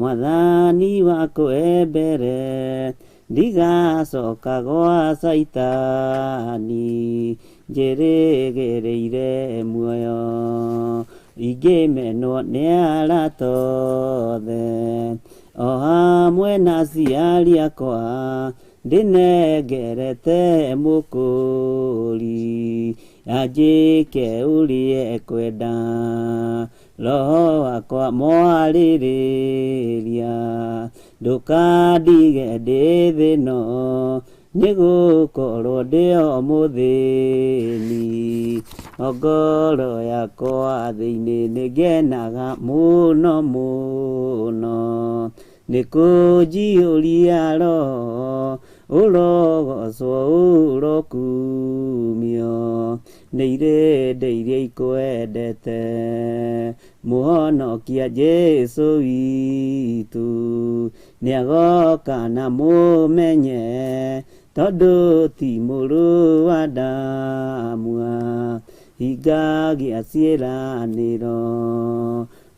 Mwathani wakwa e mbere, ndigacoka gwa Caitani, njĩrĩgĩrĩire muoyo. Ingĩmenwo nĩ arata othe, o hamwe na aciari akwa, ndĩnengerete Mũkũũri, anjĩke ũrĩa ekwenda. Roho wakwa mwarĩrĩria, ndũkandige ndĩ thĩ ĩno, nĩgũkorwo ndĩ o mũthĩni. O ngoro yakwa thĩinĩ nĩngenaga mũno mũno, nĩ kũnjiyũria Roho, ũrogocwo ũrokumio, nĩ irĩndĩ iria ikwendete, Mũhonokia Jesũ witũ. Nĩagoka na mũmenye, tondũ ti mũrũ wa Adamu, hingagia ciĩranĩro.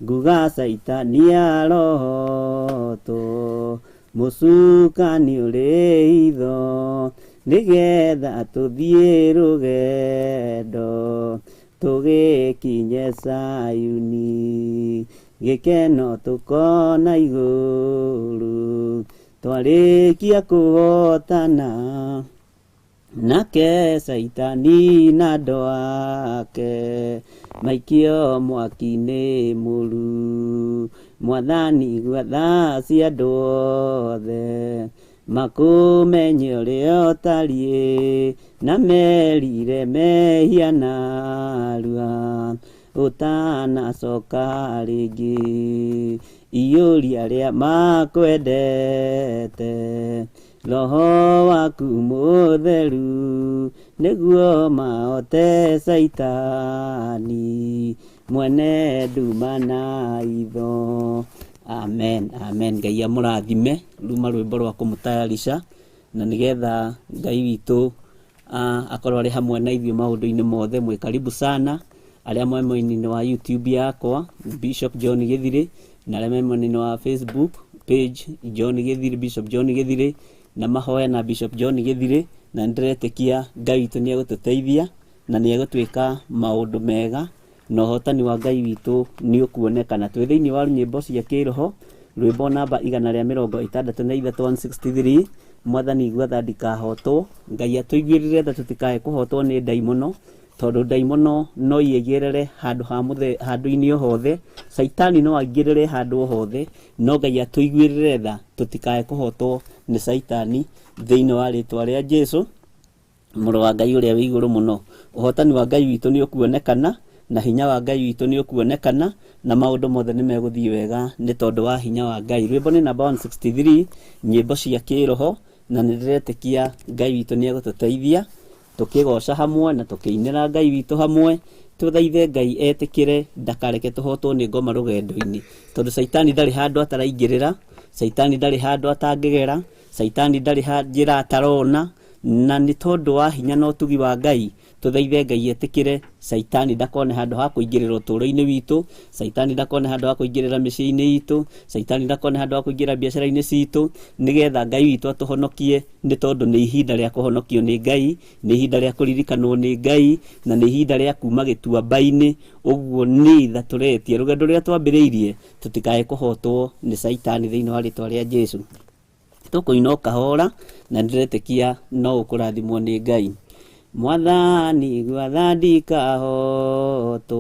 Nguga Caitani arohotwo, mũcukani ũrĩ hitho, nĩgetha tũthiĩ rũgendo, tũgĩkinye Zayuni, gĩkeno tũkona igũrũ, twarĩkia kũhotana. Nake Caitani na andũ ake maikio mwaki-inĩ mũru. Mwathani igua tha cia andũ othe, makũmenye ũrĩa ũtariĩ, na merire mehia narua, ũtanacoka rĩngĩ. Iyũria arĩa makwendete. Roho waku mũtheru, nĩguo mahote Caitani, mwene nduma na itho. Amen, amen. Ngai amũrathime ruma rwĩmbo rwa kũmũtayarisha na nĩgetha Ngai witũ akorwo arĩ hamwe na ithuĩ maũndũ-inĩ mothe. Mwĩ karibu sana arĩa mwĩ mwena-inĩ wa YouTube yakwa Bishop John Gĩthirĩ, na arĩa me mwena-inĩ wa Facebook page John Gĩthirĩ, Bishop John Gĩthirĩ, na mahoya na Bishop John Gĩthirĩ, na nĩndĩretĩkia Ngai witũ nĩ egũtũteithia na nĩ egũtwĩka maũndũ mega na ũhotani wa Ngai witũ nĩ ũkuonekana. Twĩ thĩinĩ wa nyĩmbo cia kĩroho, rwĩmbo namba 163, 163, Mwathani igua tha ndikahotwo. Ngai atũiguĩrĩre tha tũtikae kũhotwo nĩ ndaimono, tondũ ndaimono no iĩgĩrĩre handũ ha mũthe, handũ-inĩ o hothe, Caitani no aingĩrĩre handũ o hothe, no Ngai atũiguĩrĩre tha tũtikae kũhotwo nĩ Caitani thĩinĩ wa rĩtwa rĩa Jesu. Mũrũ wa Ngai ũrĩa wĩ igũrũ mũno. Ũhotani wa Ngai witũ nĩ ũkuonekana, na hinya wa Ngai witũ nĩ ũkuonekana, na maũndũ mothe nĩ megũthiĩ wega nĩ tondũ wa hinya wa Ngai. Rwĩmbo nĩ namba 163, nyĩmbo cia kĩroho, na nĩ ndĩretĩkia Ngai witũ nĩ egũtũteithia tũkĩgoca hamwe na tũkĩinĩra Ngai witũ hamwe. Tũthaithe Ngai etĩkĩre ndakareke tũhotwo nĩ ngoma rũgendo-inĩ, tondũ Caitani ndarĩ handũ ataraingĩrĩra, Caitani ndarĩ handũ atangĩgera, Caitani ndarĩ njĩra atarona, Na nĩ tondũ wa hinya na ũtugi wa Ngai, tũthaithe Ngai etĩkĩre Caitani ndakone handũ ha kũingĩrĩra ũtũũro-inĩ witũ, Caitani ndakone handũ ha kũingĩrĩra mĩciĩ-inĩ itũ, Caitani ndakone handũ ha kũingĩrĩra biacara-inĩ citũ, nĩgetha Ngai witũ atũhonokie, nĩ tondũ nĩ ihinda rĩa kũhonokio nĩ Ngai, nĩ ihinda rĩa kũririkanwo nĩ Ngai, na nĩ ihinda rĩa kuma gĩtuamba-inĩ. Ũguo nĩ tha tũretia rũgendo rũrĩa twambĩrĩirie, tũtikae kũhotwo nĩ Caitani thĩinĩ wa rĩtwa rĩa Jesu. Tũkũina o kahora na nĩndĩretĩkia no ũkũrathimwo nĩ Ngai. Mwathani igua tha ndikahotwo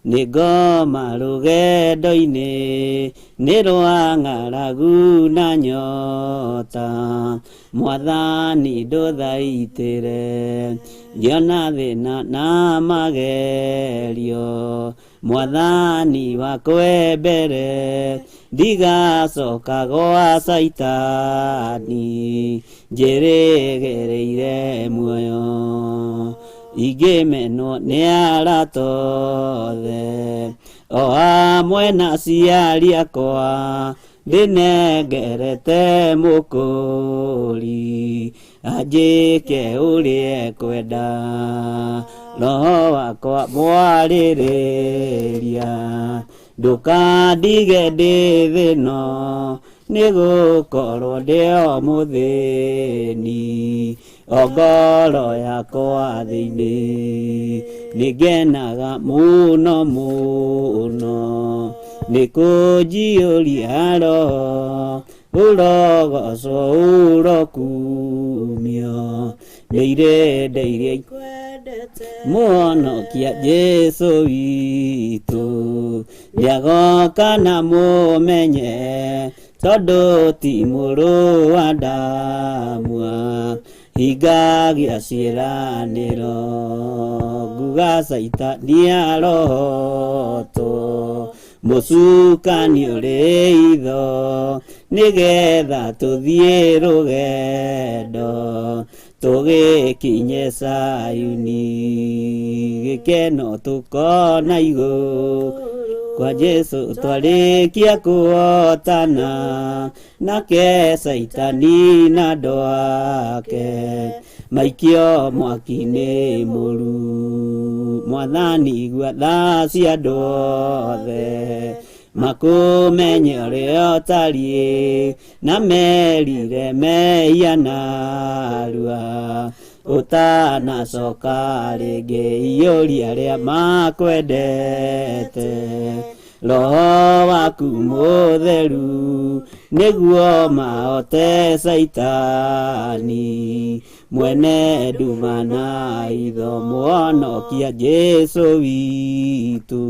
nĩ ngoma rũgendo-inĩ, nĩ rwa ng'aragu na nyota. Mwathani ndũthaitĩre ngĩona thĩna na magerio. Mwathani wakwa e mbere, ndigacoka gwa Caitani, njĩrĩgĩrĩire muoyo. Ingĩmenwo nĩ arata othe, o hamwe na aciari akwa, ndĩnengerete Mũkũũri. Anjĩke ũrĩa ekwenda, roho wakwa mwarĩrĩria, Ndũkandige ndĩ thĩno, nĩ gũkorwo ndĩ o mũthĩni, o ngoro yakwa thĩinĩ nĩngenaga mũno mũno, nĩ kũnjiyũria roho, ũrogocwo ũrokumio nĩ irĩndĩ iria Kwendete. Mũhonokia Jesu witũ nĩagoka na mũmenye, tondũ ti mũrũ wa Adamu hingagia ciĩranĩro, nguga Caitani arohotwo, mũcukani ũrĩ itho, nĩgetha tũthiĩ rũgendo tũgĩkinye Sayuni, gĩkeno tũkona igũrũ kwa Jesu twarĩkia kũhotana nake Caitani na andũ ake maikio mwaki-inĩ mũru. Mwathani igua tha cia andũ othe, makũmenye ũrĩa ũtariĩ, na merire mehia narua ũtanacoka rĩngĩ, iyũria arĩa makwendete roho waku mũtheru, nĩguo mahote Caitani mwene nduma na itho. Mũhonokia Jesu witũ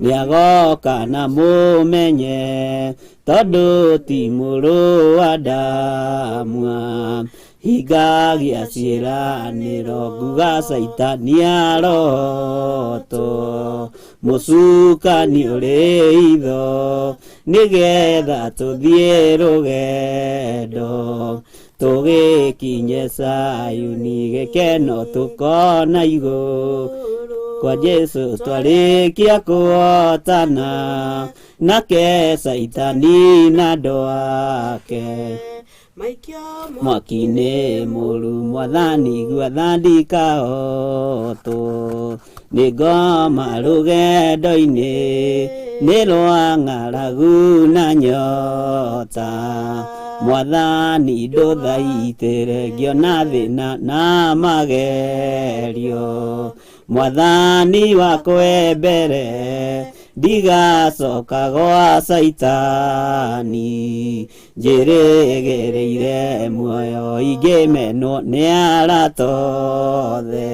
nĩagoka na mũmenye, tondũ ti mũrũ wa Adamu hingagia ciĩranĩro, nguga Caitani arohotwo, mũcukani ũrĩ itho, nĩgetha tũthiĩ rũgendo tũgĩkinye Sayuni, gĩkeno tũkona igũrũ kwa Jesu twarĩkia kũhotana nake Caitani na andũ ake Maikio mwaki-inĩ mũru. Mwathani igua tha ndikahotwo nĩ ngoma rũgendo-inĩ, nĩ rwa ng'aragu na nyota, Mwathani ndũthaitĩre ngĩona thĩna na magerio, Mwathani wakwa mbere ndigacoka gwa Caitani, njĩrĩgĩrĩire muoyo ingĩmenwo nĩ arata othe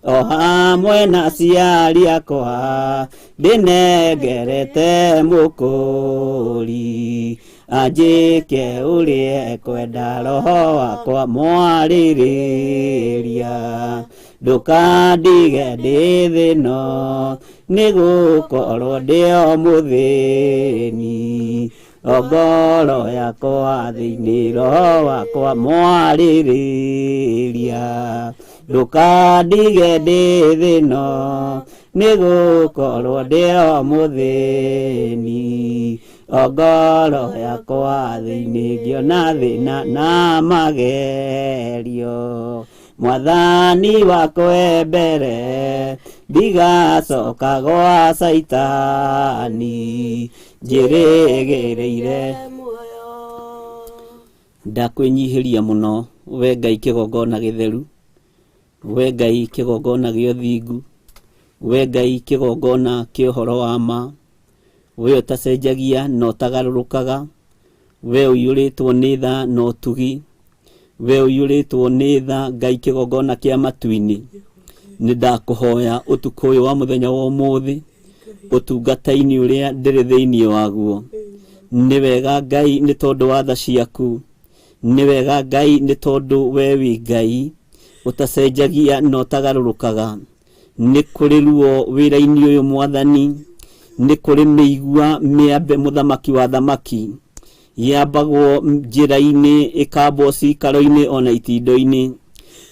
o hamwe na aciari akwa, ndĩnengerete mũkũri anjĩke ũrĩa ekwenda, roho wakwa mwarĩrĩria, ndũkandige ndĩ thĩno, nĩ gũkorwo ndĩ o mũthĩni, o ngoro yakwa thĩinĩ, roho wakwa mwarĩrĩria, ndũkandige ndĩ thĩno, nĩ gũkorwo ndĩ o mũthĩni, o ngoro yakwa thĩinĩ ngĩona thĩna na magerio, Mwathani wakwa mbere ndigacoka gwa Caitani, njĩrĩgĩrĩire muoyo. Ndakwĩnyihĩria mũno we Ngai kĩgongona gĩtheru, we Ngai kĩgongona gĩa ũthingu, we Ngai kĩgongona kĩa ũhoro wa ma, we ũtacenjagia na ũtagarũrũkaga, we ũiyũrĩtwo nĩ tha na ũtugi, we ũiyũrĩtwo nĩ tha, Ngai kĩgongona kĩa matu-inĩ. Nĩ ndakũhoya ũtukũ ũyũ wa mũthenya wa ũmũthĩ, ũtungata-inĩ ũrĩa ndĩrĩ thĩinĩ waguo, nĩ wega Ngai nĩ tondũ wa tha ciaku, nĩ wega Ngai nĩ tondũ we wĩ Ngai ũtacenjagia na ũtagarũrũkaga. Nĩ kũrĩ ruo wĩra-inĩ ũyũ Mwathani, nĩ kũrĩ mĩigua mĩambe mũthamaki wa thamaki, yambagwo njĩra-inĩ ĩkambwo cikaro-inĩ ona itindo-inĩ,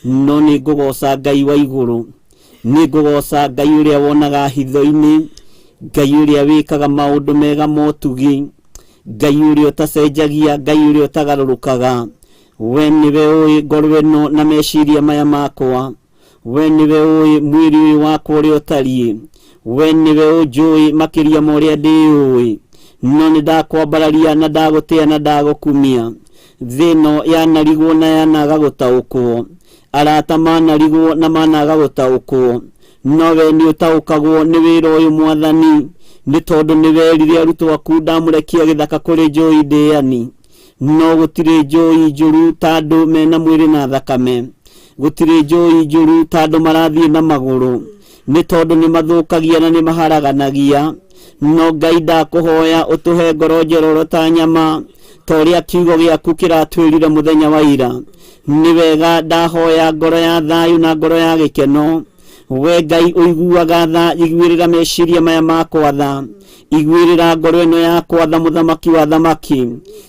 no nĩ ngũgoca Ngai wa igũrũ, nĩ ngũgoca Ngai ũrĩa wonaga hitho-inĩ, Ngai ũrĩa wĩkaga maũndũ mega motugi, Ngai ũrĩa ũtacenjagia, Ngai ũrĩa ũtagarũrũkaga. We nĩwe ũĩ ngoro ĩno na meciria maya makwa. We nĩwe ũĩ mwĩrĩ ũyũ wakwa ũrĩa ũtariĩ. We nĩwe ũnjũĩ makĩria ma ũrĩa ndĩũĩ. No nĩ ndakwambararia na ndagũtĩa na ndagũkumia. Thĩ ĩno yanarigwo na yanaga gũtaũkwo. Arata manarigwo na managa gũtaũkwo. No we nĩ ũtaũkagwo nĩ wĩra ũyũ Mwathani, nĩ tondũ nĩ werire arutwo aku ndamũrekia gĩthaka kũrĩ njũi ndĩani. No gũtirĩ njũi njũru ta andũ mena mwĩrĩ na thakame. Gũtirĩ njũi njũru ta andũ marathiĩ na magũrũ, nĩ tondũ nĩ mathũkagia na nĩ maharaganagia. No Ngai ndakũhoya ũtũhe ngoro njororo ta nyama, ta ũrĩa kiugo gĩaku kĩratwĩrire mũthenya wa ira. Nĩ wega ndahoya ngoro ya thayũ na ngoro ya gĩkeno. We Ngai ũiguaga tha, iguĩrĩra meciria maya makwa tha. Iguĩrĩra ngoro ĩno yakwa tha, mũthamaki wa thamaki.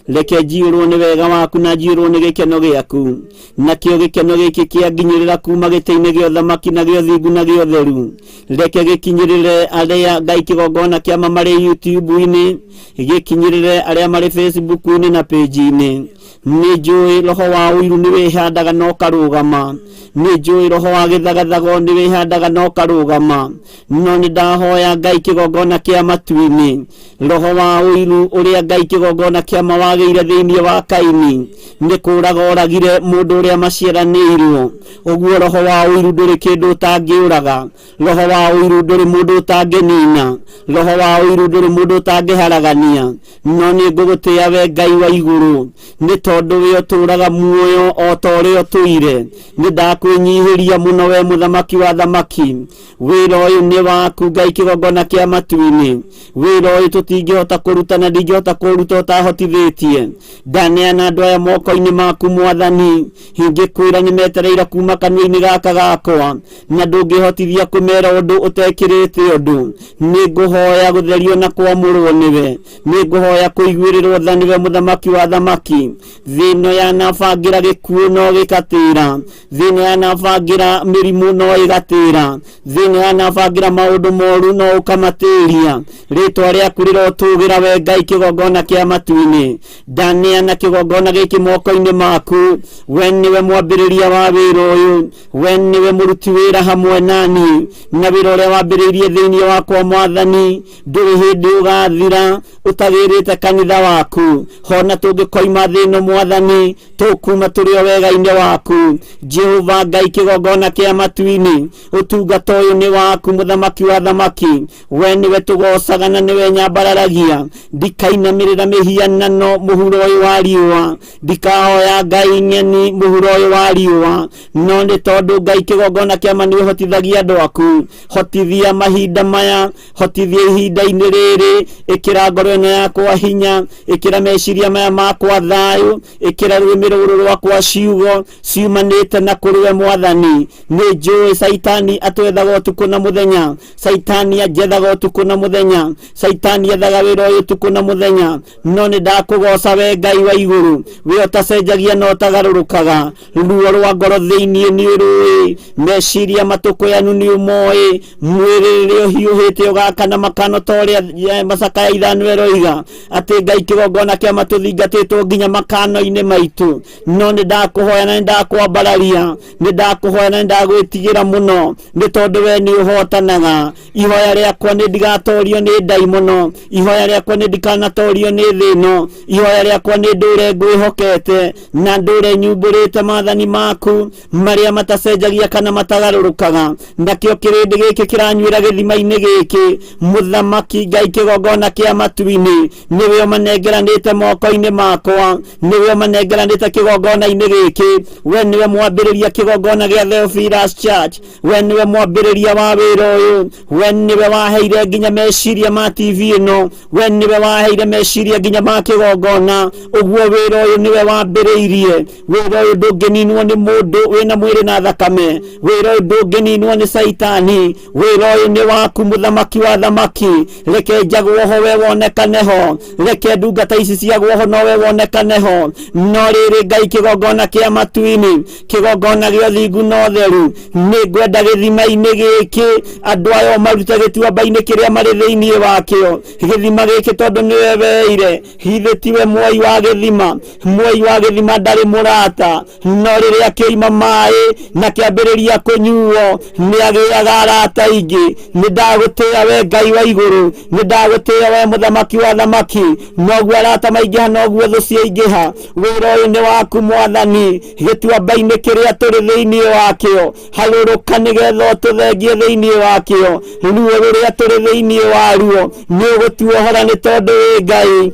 Reke njiyũrwo nĩ wega waku na njiyũrwo nĩ gĩkeno gĩaku. Nakĩo gĩkeno gĩkĩ kĩanginyĩrĩra kuma gĩtĩ-inĩ gĩa ũthamaki na gĩa ũthingu na gĩa ũtheru. Reke gĩkinyĩrĩre arĩa Ngai kĩgongona kĩama marĩ YouTube-inĩ, gĩkinyĩrĩre arĩa marĩ Facebook-inĩ na page-inĩ. Nĩ njũĩ roho wa ũiru nĩ wĩhandaga na ũkarũgama. Nĩ njũĩ roho wa gĩthagathago nĩ wĩhandaga na ũkarũgama. No nĩ ndahoya Ngai kĩgongona kĩa matu-inĩ. Roho wa ũiru ũrĩa Ngai kĩgongona kĩa ma wagĩire thĩinĩ wa Kaini, nĩ kũraga oragire mũndũ ũrĩa maciaranĩirwo. Ũguo roho wa ũiru ndũrĩ kĩndũ ũtangĩũraga. Roho wa ũiru ndũrĩ mũndũ ũtangĩnina. Roho wa ũiru ndũrĩ mũndũ ũtangĩharagania. No nĩ ngũgũtĩa we Ngai wa igũrũ, nĩ tondũ we ũtũũraga muoyo o ta ũrĩa ũtũire. Nĩ ndakwĩnyihĩria mũno we mũthamaki wa thamaki. Wĩra ũyũ nĩ waku Ngai kĩgongona kĩa matu-inĩ. Wĩra ũyũ tũtingĩhota kũruta na ndingĩhota kũruta ũtahotithĩtie. Ndaneana andũ aya moko-inĩ maku Mwathani. Ingĩkwĩra nĩ metereire kuma kanua-inĩ gaka gakwa, na ndũngĩhotithia kũmera ũndũ ũtekĩrĩte ũndũ. Nĩ ngũhoya gũtherio na kwamũrwo nĩwe. Nĩ ngũhoya kũiguĩrĩrwo tha nĩwe mũthamaki wa thamaki. Thĩ ĩno yanabangĩra gĩkuũ no gĩgatĩra. Thĩ ĩno yanabangĩra mĩrimũ no ĩgatĩra. Thĩ ĩno yanabangĩra maũndũ moru no ũkamatĩria. Rĩtwa rĩaku rĩrotũgĩra we Ngai kĩgongona kĩa matu-inĩ. Ndaneana kĩgongona gĩkĩ moko-inĩ maku. We nĩwe mwambĩrĩria wa wĩra ũyũ. We nĩwe mũruti wĩra hamwe nani. Na wĩra ũrĩa wambĩrĩirie thĩinĩ wakwa Mwathani, ndũrĩ hĩndĩ ũgathira ũtagĩrĩte kanitha waku. Hona tũngĩkoima thĩ ĩno Mwathani, tũkuma tũrĩ o wega-inĩ waku. Jehova Ngai kĩgongona kĩa matu-inĩ, ũtungata ũyũ nĩ waku mũthamaki wa thamaki. We nĩwe tũgocaga na nĩwe nyambararagia. Ndikainamĩrĩra mĩhianano mũhuro ũyũ wa riũa. Ndikahoya Ngai ng'eni mũhuro ũyũ wa riũa. No nĩ tondũ Ngai kĩgongona kĩa ma nĩ ũhotithagia andũ aku. Hotithia mahinda maya, hotithia ihinda-inĩ rĩrĩ. Ĩkĩra ngoro ĩno yakwa hinya, ĩkĩra meciria maya makwa thayũ, ĩkĩra rũrĩmĩ rũrũ rwakwa ciugo ciumanĩte na kũrĩ we Mwathani. Nĩ njũĩ Caitani atwethaga ũtukũ na mũthenya. Caitani anjethaga ũtukũ na mũthenya. Caitani ethaga wĩra ũyũ ũtukũ na mũthenya. No nĩ ndakũgoca we Ngai wa igũrũ, we ũtacenjagia na ũtagarũrũkaga. Ruo rwa ngoro thĩinĩ nĩ ũrũĩ, meciria matũkũyanu nĩ ũmoĩ, mwĩrĩ rĩrĩa ũhiũhĩte ũgakana makano ta ũrĩa macakaya ithano ĩroiga, atĩ Ngai kĩgongona kĩa matũthingatĩtwo nginya makano-inĩ maitũ. No nĩ ndakũhoya na nĩ ndakwambararia, nĩ ndakũhoya na nĩ ndagwĩtigĩra mũno, nĩ tondũ we nĩ ũhotanaga. Ihoya rĩakwa nĩ ndigatorio nĩ ndaimono, ihoya rĩakwa nĩ ndikanatorio nĩ thĩ ĩno, ihoya rĩakwa nĩ ndũre ngwĩhokete na ndũre nyumbũrĩte maathani maku marĩa matacenjagia kana matagarũrũkaga. Nakĩo kĩrĩndĩ gĩkĩ kĩranyuĩra gĩthima-inĩ gĩkĩ, mũthamaki Ngai kĩgongona kĩa matu-inĩ, nĩwe ũmanengeranĩte moko-inĩ makwa, nĩwe ũmanengeranĩte kĩgongona-inĩ gĩkĩ. We nĩwe mwambĩrĩria kĩgongona gĩa Theophilus Church, we nĩwe mwambĩrĩria wa wĩra ũyũ, we nĩwe waheire nginya meciria ma TV ĩno, we nĩwe waheire meciria nginya ma kĩgongona. Ũguo wĩra ũyũ nĩwe wambĩrĩirie. Wĩra ũyũ ndũngĩninwo nĩ mũndũ wĩna mwĩrĩ na thakame, wĩra ũyũ ndũngĩninwo nĩ Caitani. Wĩra ũyũ nĩ waku mũthamaki wa thamaki. Reke njagwo ho we wonekane ho, reke ndungata ici ciagwo ho nowe wonekane ho. No rĩrĩ Ngai kĩgongona kĩa matu-inĩ, kĩgongona gĩa ũthingu na ũtheru, nĩ ngwenda gĩtũ Gĩthima-inĩ gĩkĩ andũ aya ũmarute gĩtuamba-inĩ kĩrĩa marĩ thĩinĩ wakĩo. Gĩthima gĩkĩ tondũ nĩwe weire, githĩ tiwe mwai wa gĩthima? Mwai wa gĩthima ndarĩ mũrata, no rĩrĩa kĩoima maĩ na kĩambĩrĩria kũnyuo, nĩ agĩaga arata aingĩ. Nĩ ndagũtĩĩa we Ngai wa igũrũ, nĩ ndagũtĩĩa we mũthamaki wa thamaki. Noguo arata maingĩha, noguo thũ ciaingĩha. Wĩra ũyũ nĩ waku Mwathani, gĩtuamba-inĩ kĩrĩa tũrĩ thĩinĩ wakĩo, harũrũka nĩgetha ũtũthengie thĩinĩ wakĩo. Ruo rũrĩa tũrĩ thĩinĩ waruo nĩ ũgũtuohora nĩ tondũ wĩ Ngai.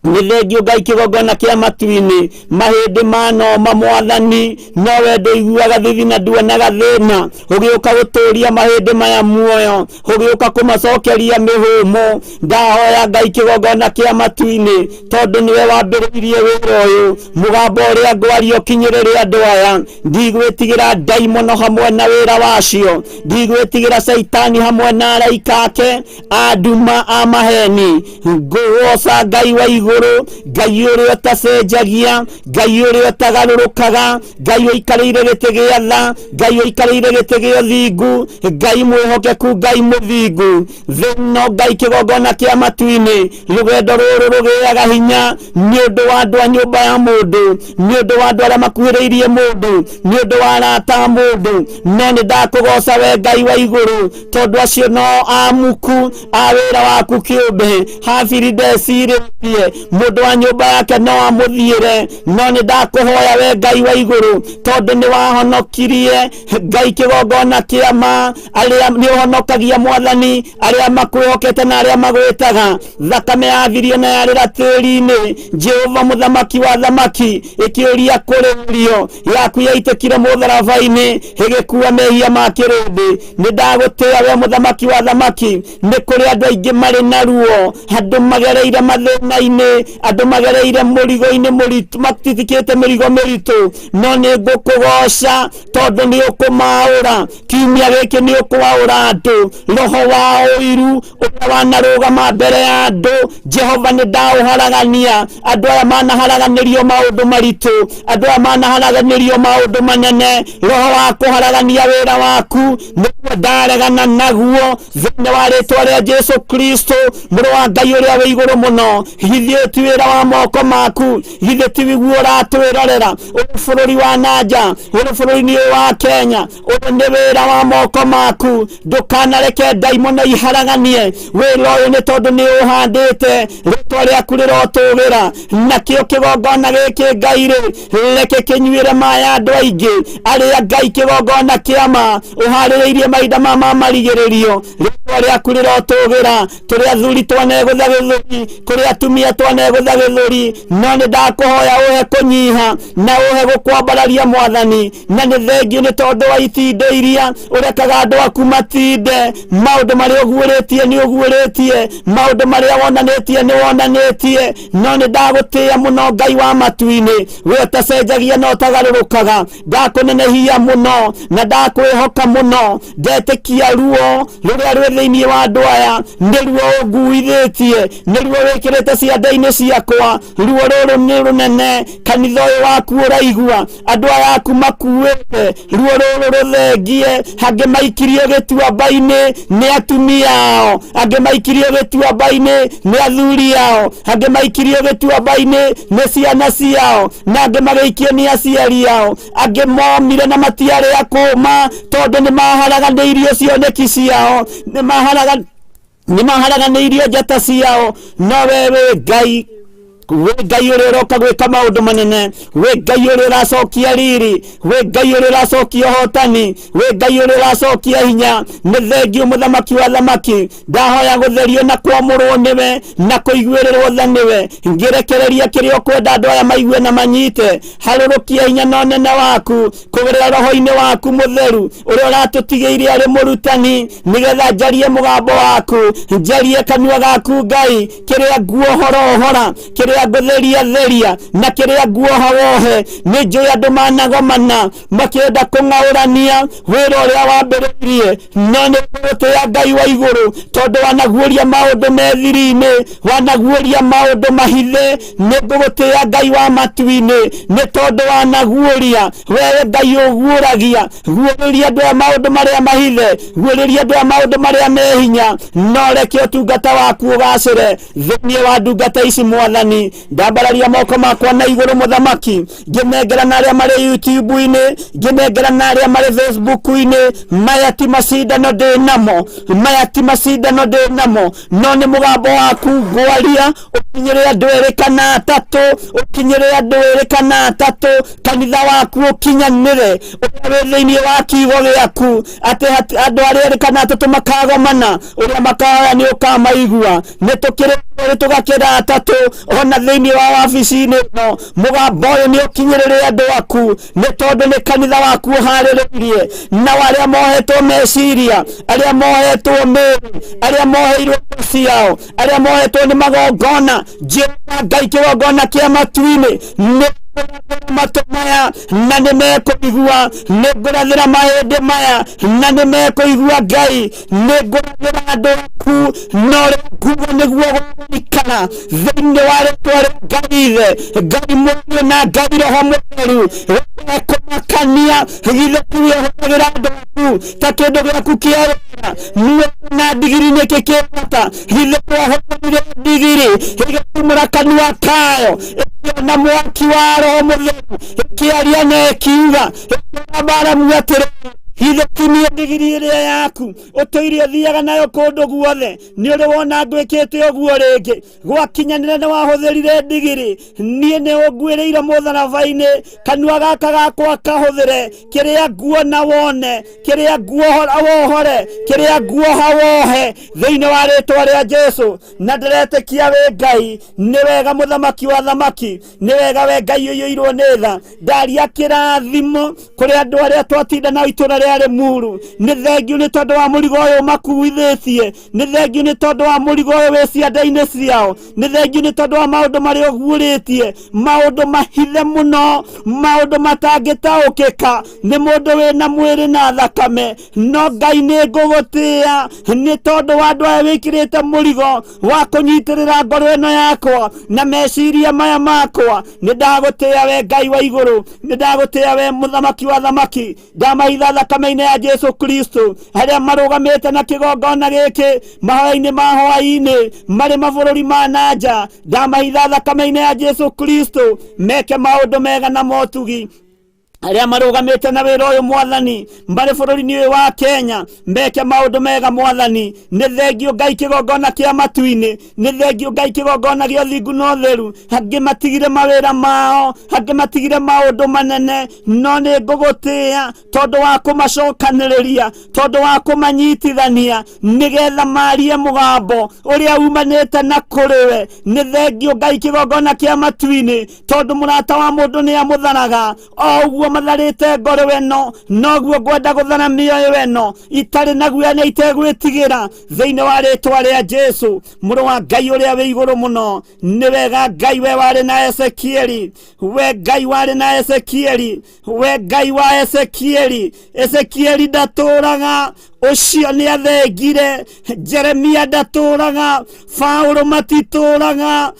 Nĩ thengio Ngai kĩgongona kĩa matu-inĩ, mahĩndĩ manoma Mwathani, no we ndũiguaga thithi na nduonaga thĩna. Ũgĩũka gũtũria mahĩndĩ maya muoyo, ũgĩũka kũmacokeria mĩhũmũ. Ndahoya Ngai kĩgongona kĩa matu-inĩ, tondũ nĩwe wambĩrĩirie wĩra ũyũ. Mũgambo ũrĩa ngwaria ũkinyĩrĩre andũ aya. Ndigwĩtigĩra ndaimono hamwe na wĩra wacio, ndigwĩtigĩra Caitani hamwe na araika ake a nduma a maheni. Ngũgoca Ngai wa igũrũ, Ngai ũrĩa ũtacenjagia, Ngai ũrĩa ũtagarũrũkaga, Ngai ũikarĩire gĩtĩ gĩa tha, Ngai ũikarĩire gĩtĩ gĩa ũthingu, Ngai mwĩhokeku, Ngai mũthingu. Thĩ no Ngai kĩgongona kĩa matu-inĩ. Rũgendo rũrũ rũgĩaga hinya nĩ ũndũ wa andũ a nyũmba ya mũndũ, nĩ ũndũ wa andũ arĩa makuhĩrĩirie mũndũ, nĩ ũndũ wa arata a mũndũ. No nĩ ndakũgoca we Ngai wa igũrũ, tondũ acio no amuku a wĩra waku kĩũmbe. Habiri ndecirĩtie mũndũ wa nyũmba yake no amũthiĩre, no nĩ ndakũhoya we Ngai wa igũrũ, tondũ nĩ wahonokirie Ngai kĩgongona kĩa ma arĩa nĩ ũhonokagia Mwathani arĩa makwĩhokete na arĩa magwĩtaga. Thakame yathirio na yarĩra tĩri-inĩ. Jehova mũthamaki wa thamaki ĩkĩũria kũrĩrio yaku yaitĩkire mũtharaba-inĩ ĩgĩkua mehia ma kĩrĩndĩ. Nĩ ndagũtĩĩa we mũthamaki wa thamaki. Nĩ kũrĩ andũ aingĩ marĩ na ruo, andũ magereire mathĩna-inĩ, andũ magereire mũrigo-inĩ mũritũ, matitikĩte mĩrigo mĩritũ, no nĩ ngũkũgoca tondũ nĩ ũkũmaũra. Kiumia gĩkĩ nĩ ũkwaũra andũ roho wa ũiru ũrĩa wanarũgama mbere ya andũ. Jehova nĩ ndaũharagania. Andũ aya manaharaganĩrio maũndũ maritũ, andũ aya manaharaganĩrio maũndũ manene. Roho wa kũharagania wĩra waku nĩguo ndaregana naguo thĩinĩ wa rĩtwa rĩa Jesu Kristo, mũrũ wa Ngai ũrĩa wĩ igũrũ mũno. Githĩ ti wĩra wa moko maku? Githĩ ti guo ũratwĩrorera ũrĩ bũrũri wa nanja, ũrĩ bũrũri-inĩ ũyũ wa Kenya? Ũyũ nĩ wĩra wa moko maku. Ndũkanareke ndaimono iharaganie wĩra ũyũ, nĩ tondũ nĩ ũhandĩte. Rĩtwa rĩaku rĩrotũgĩra. Nakĩo kĩgongona gĩkĩ Ngai rĩ, reke kĩnyuĩre maĩ andũ aingĩ arĩa Ngai kĩgongona kĩa ma ũharĩrĩirie mahinda ma marigĩrĩrio. Rĩtwa rĩaku rĩrotũgĩra. Tũrĩ athuri twanegũtha gĩthũri, kũrĩ atumia twanegũtha gĩthũri, no nĩ ndakũhoya ũhe kũnyiha na ũhe gũkwambararia Mwathani. Na nĩ thengio nĩ tondũ wa itinde iria ũrekaga andũ aku matinde. Maũndũ marĩa ũguũrĩtie nĩ ũguũrĩtie, maũndũ marĩa wonanĩtie nĩ wonanĩtie. No nĩ ndagũtĩĩa mũno Ngai wa matu-inĩ, we ũtacenjagia na ũtagarũrũkaga. Ndakũnenehia mũno na ndakwĩhoka mũno. Ndetĩkia ruo rũrĩa rwĩ thĩinĩ wa andũ aya nĩ ruo ũnguithĩtie, nĩ ruo wĩkĩrĩte ciande-inĩ ciakwa. Ruo rũrũ nĩ rũnene, kanitha ũyũ waku ũraigua andũ aya aku makuĩte ruo rũrũ rũthengie. Angĩ maikirio gĩtuamba-inĩ nĩ atumia ao, angĩ maikirio gĩtuamba-inĩ nĩ athuri ao, angĩ maikirio gĩtuamba-inĩ nĩ ciana ciao, na angĩ magĩikio nĩ aciari ao. Angĩ momire na matiarĩ a kũũma tondũ nĩ maharaganĩirio cioneki ciao, nĩ maharaganĩirio njata ciao. No we wĩ Ngai, wĩ Ngai ũrĩa ũroka gwĩka maũndũ manene, wĩ Ngai ũrĩa ũracokia riri, wĩ Ngai ũrĩa ũracokia ũhotani, wĩ Ngai ũrĩa ũracokia hinya. Nĩ thengio mũthamaki wa thamaki. Ndahoya gũtherio na kwamũrwo nĩwe na kũiguĩrĩrwo tha nĩwe. Ngĩrekereria kĩrĩa ũkwenda andũ aya maigue na manyite. Harũrũkia hinya na ũnene waku kũgerera roho-inĩ waku mũtheru ũrĩa ũratũtigĩire arĩ mũrutani, nĩgetha njarie mũgambo waku, njarie kanua gaku Ngai kĩrĩa nguohora ũhora, kĩrĩa Kĩrĩa ngũtheria theria, na kĩrĩa nguoha wohe. Nĩ njũĩ andũ managomana makĩenda kũng'aũrania wĩra ũrĩa wambĩrĩirie, no nĩ ngũgũtĩĩa Ngai wa igũrũ, tondũ wanaguũria maũndũ me thiri-inĩ, wanaguũria maũndũ mahithe. Nĩ ngũgũtĩĩa Ngai wa matu-inĩ, nĩ tondũ wanaguũria. Wewe Ngai ũguũragia, guũrĩria andũ aya maũndũ marĩa mahithe, guũrĩria andũ aya maũndũ marĩa me hinya, no reke ũtungata waku ũgacĩre thĩinĩ wa ndungata ici. Mwathani, ndambararia moko makwa na igũrũ, mũthamaki, ngĩnengera na arĩa marĩ YouTube-inĩ, ngĩnengera na arĩa marĩ Facebook-inĩ. Maya ti macindano ndĩ namo, maya ti macindano ndĩ namo, no nĩ mũgambo waku ngwaria ũkinyĩre andũ erĩ kana atatũ, ũkinyĩre andũ erĩ kana atatũ, kanitha waku ũkinyanĩre ũrĩa wĩ thĩinĩ wa kiugo gĩaku, atĩ andũ arĩa erĩ kana atatũ makagomana, ũrĩa makahoya nĩ ũkamaigua. Nĩ tũkĩrĩ erĩ tũgakĩra atatũ, ona thĩinĩ wa wabici-inĩ ĩno mũgambo ũyũ nĩ ũkinyĩrĩre andũ aku, nĩ tondũ nĩ kanitha waku ũharĩrĩirie. Nao arĩa mohetwo meciria, arĩa mohetwo mĩĩrĩ, arĩa moheirwo indo ciao, arĩa mohetwo nĩ magongona, Jehova Ngai kĩgongona kĩa matu-inĩ, nĩ ngũrathĩra matũ maya na nĩ mekũigua, nĩ ngũrathĩra mahĩndĩ maya na nĩ mekũigua. Ngai, nĩ ngũrathĩra andũ aku, na ũrĩa nguga nĩguo gũgũikara thĩinĩ wa rĩtwa rĩa Ngai Ithe, Ngai Mũriũ na Ngai Roho Mũtheru. Gũtekũmakania githĩ tiwe ũhũthagĩra andũ aku ta kĩndũ gĩaku kĩa wĩra? Muoyo na ndigiri nĩkĩ kĩ bata? Githĩ twahũthĩrire ndigiri ĩgĩtumũra kanua kayo, ĩkĩona mwaki wa Roho Mũtheru, ĩkĩaria na ĩkiuga, ĩkĩra Balamu atĩrĩrĩ, githĩ ti niĩ ndigiri ĩrĩa yaku ũtũire ũthiaga nayo kũndũ guothe? Nĩ ũrĩ wona ngwĩkĩte ũguo rĩngĩ? Gwakinyanĩra nĩ wahũthĩrire ndigiri, niĩ nĩ ũnguĩrĩire mũtharaba-inĩ. Kanua gaka gakwa kahũthĩre kĩrĩa nguona wone, kĩrĩa nguohora wohore, kĩrĩa nguoha wohe, thĩinĩ wa rĩtwa rĩa Jesu. Na ndĩretĩkia wĩ Ngai. Nĩ wega, mũthamaki wa thamaki, nĩ wega we Ngai ũiyũirwo nĩ tha. Ndaria kĩrathimo kũrĩ andũ arĩa twatinda nao itũra rĩa Rĩmuru. Nĩ thengiũ nĩ tondũ wa mũrigo ũyũ makuithĩtie, nĩ thengiũ nĩ tondũ wa mũrigo ũyũ wĩ ciande-inĩ ciao, nĩ thengiũ nĩ tondũ wa maũndũ marĩa ũguũrĩtie, maũndũ mahithe mũno, maũndũ matangĩtaũkĩka nĩ mũndũ wĩna mwĩrĩ na thakame. No Ngai, nĩ ngũgũtĩĩa nĩ tondũ wa andũ aya wĩkĩrĩte mũrigo wa kũnyitĩrĩra ngoro ĩno yakwa na meciria maya makwa. Nĩ ndagũtĩĩa we Ngai wa igũrũ, nĩ ndagũtĩĩa we mũthamaki wa thamaki. Ndamahitha thakame-inĩ ya Jesu Kristo, arĩa marũgamĩte na kĩgongona gĩkĩ mahoya-inĩ ma hwaĩ-inĩ marĩ mabũrũri ma na nja. Ndamahitha thakame-inĩ ya Jesu Kristo, meke maũndũ mega na motugi. Arĩa marũgamĩte na wĩra ũyũ, mwathani, marĩ bũrũri-inĩ ũyũ wa Kenya, meke maũndũ mega. Mwathani, nĩ thengio Ngai kĩgongona kĩa matu-inĩ, nĩ thengio Ngai kĩgongona gĩa ũthingu na ũtheru. Angĩ matigire mawĩra mao, angĩ matigire maũndũ manene, no nĩ ngũgũtĩĩa tondũ wa kũmacokanĩrĩria, tondũ wa kũmanyitithania nĩgetha marie mũgambo ũrĩa umanĩte na kũrĩ we. Nĩ thengio Ngai kĩgongona kĩa matu-inĩ, tondũ mũrata wa mũndũ nĩ amũtharaga. O ũguo matharĩte ngoro ĩno, noguo ngwenda gũthara mĩoyo ĩno itarĩ na guoya na itegwĩtigĩra, thĩinĩ wa rĩtwa rĩa Jesu, mũrũ wa Ngai ũrĩa wĩ igũrũ mũno. Nĩ wega Ngai, we warĩ na Ezekieli, we Ngai warĩ na Ezekieli, we Ngai wa Ezekieli. Ezekieli ndatũraga, ũcio nĩ athengire. Jeremia ndatũraga, Paulo matitũraga,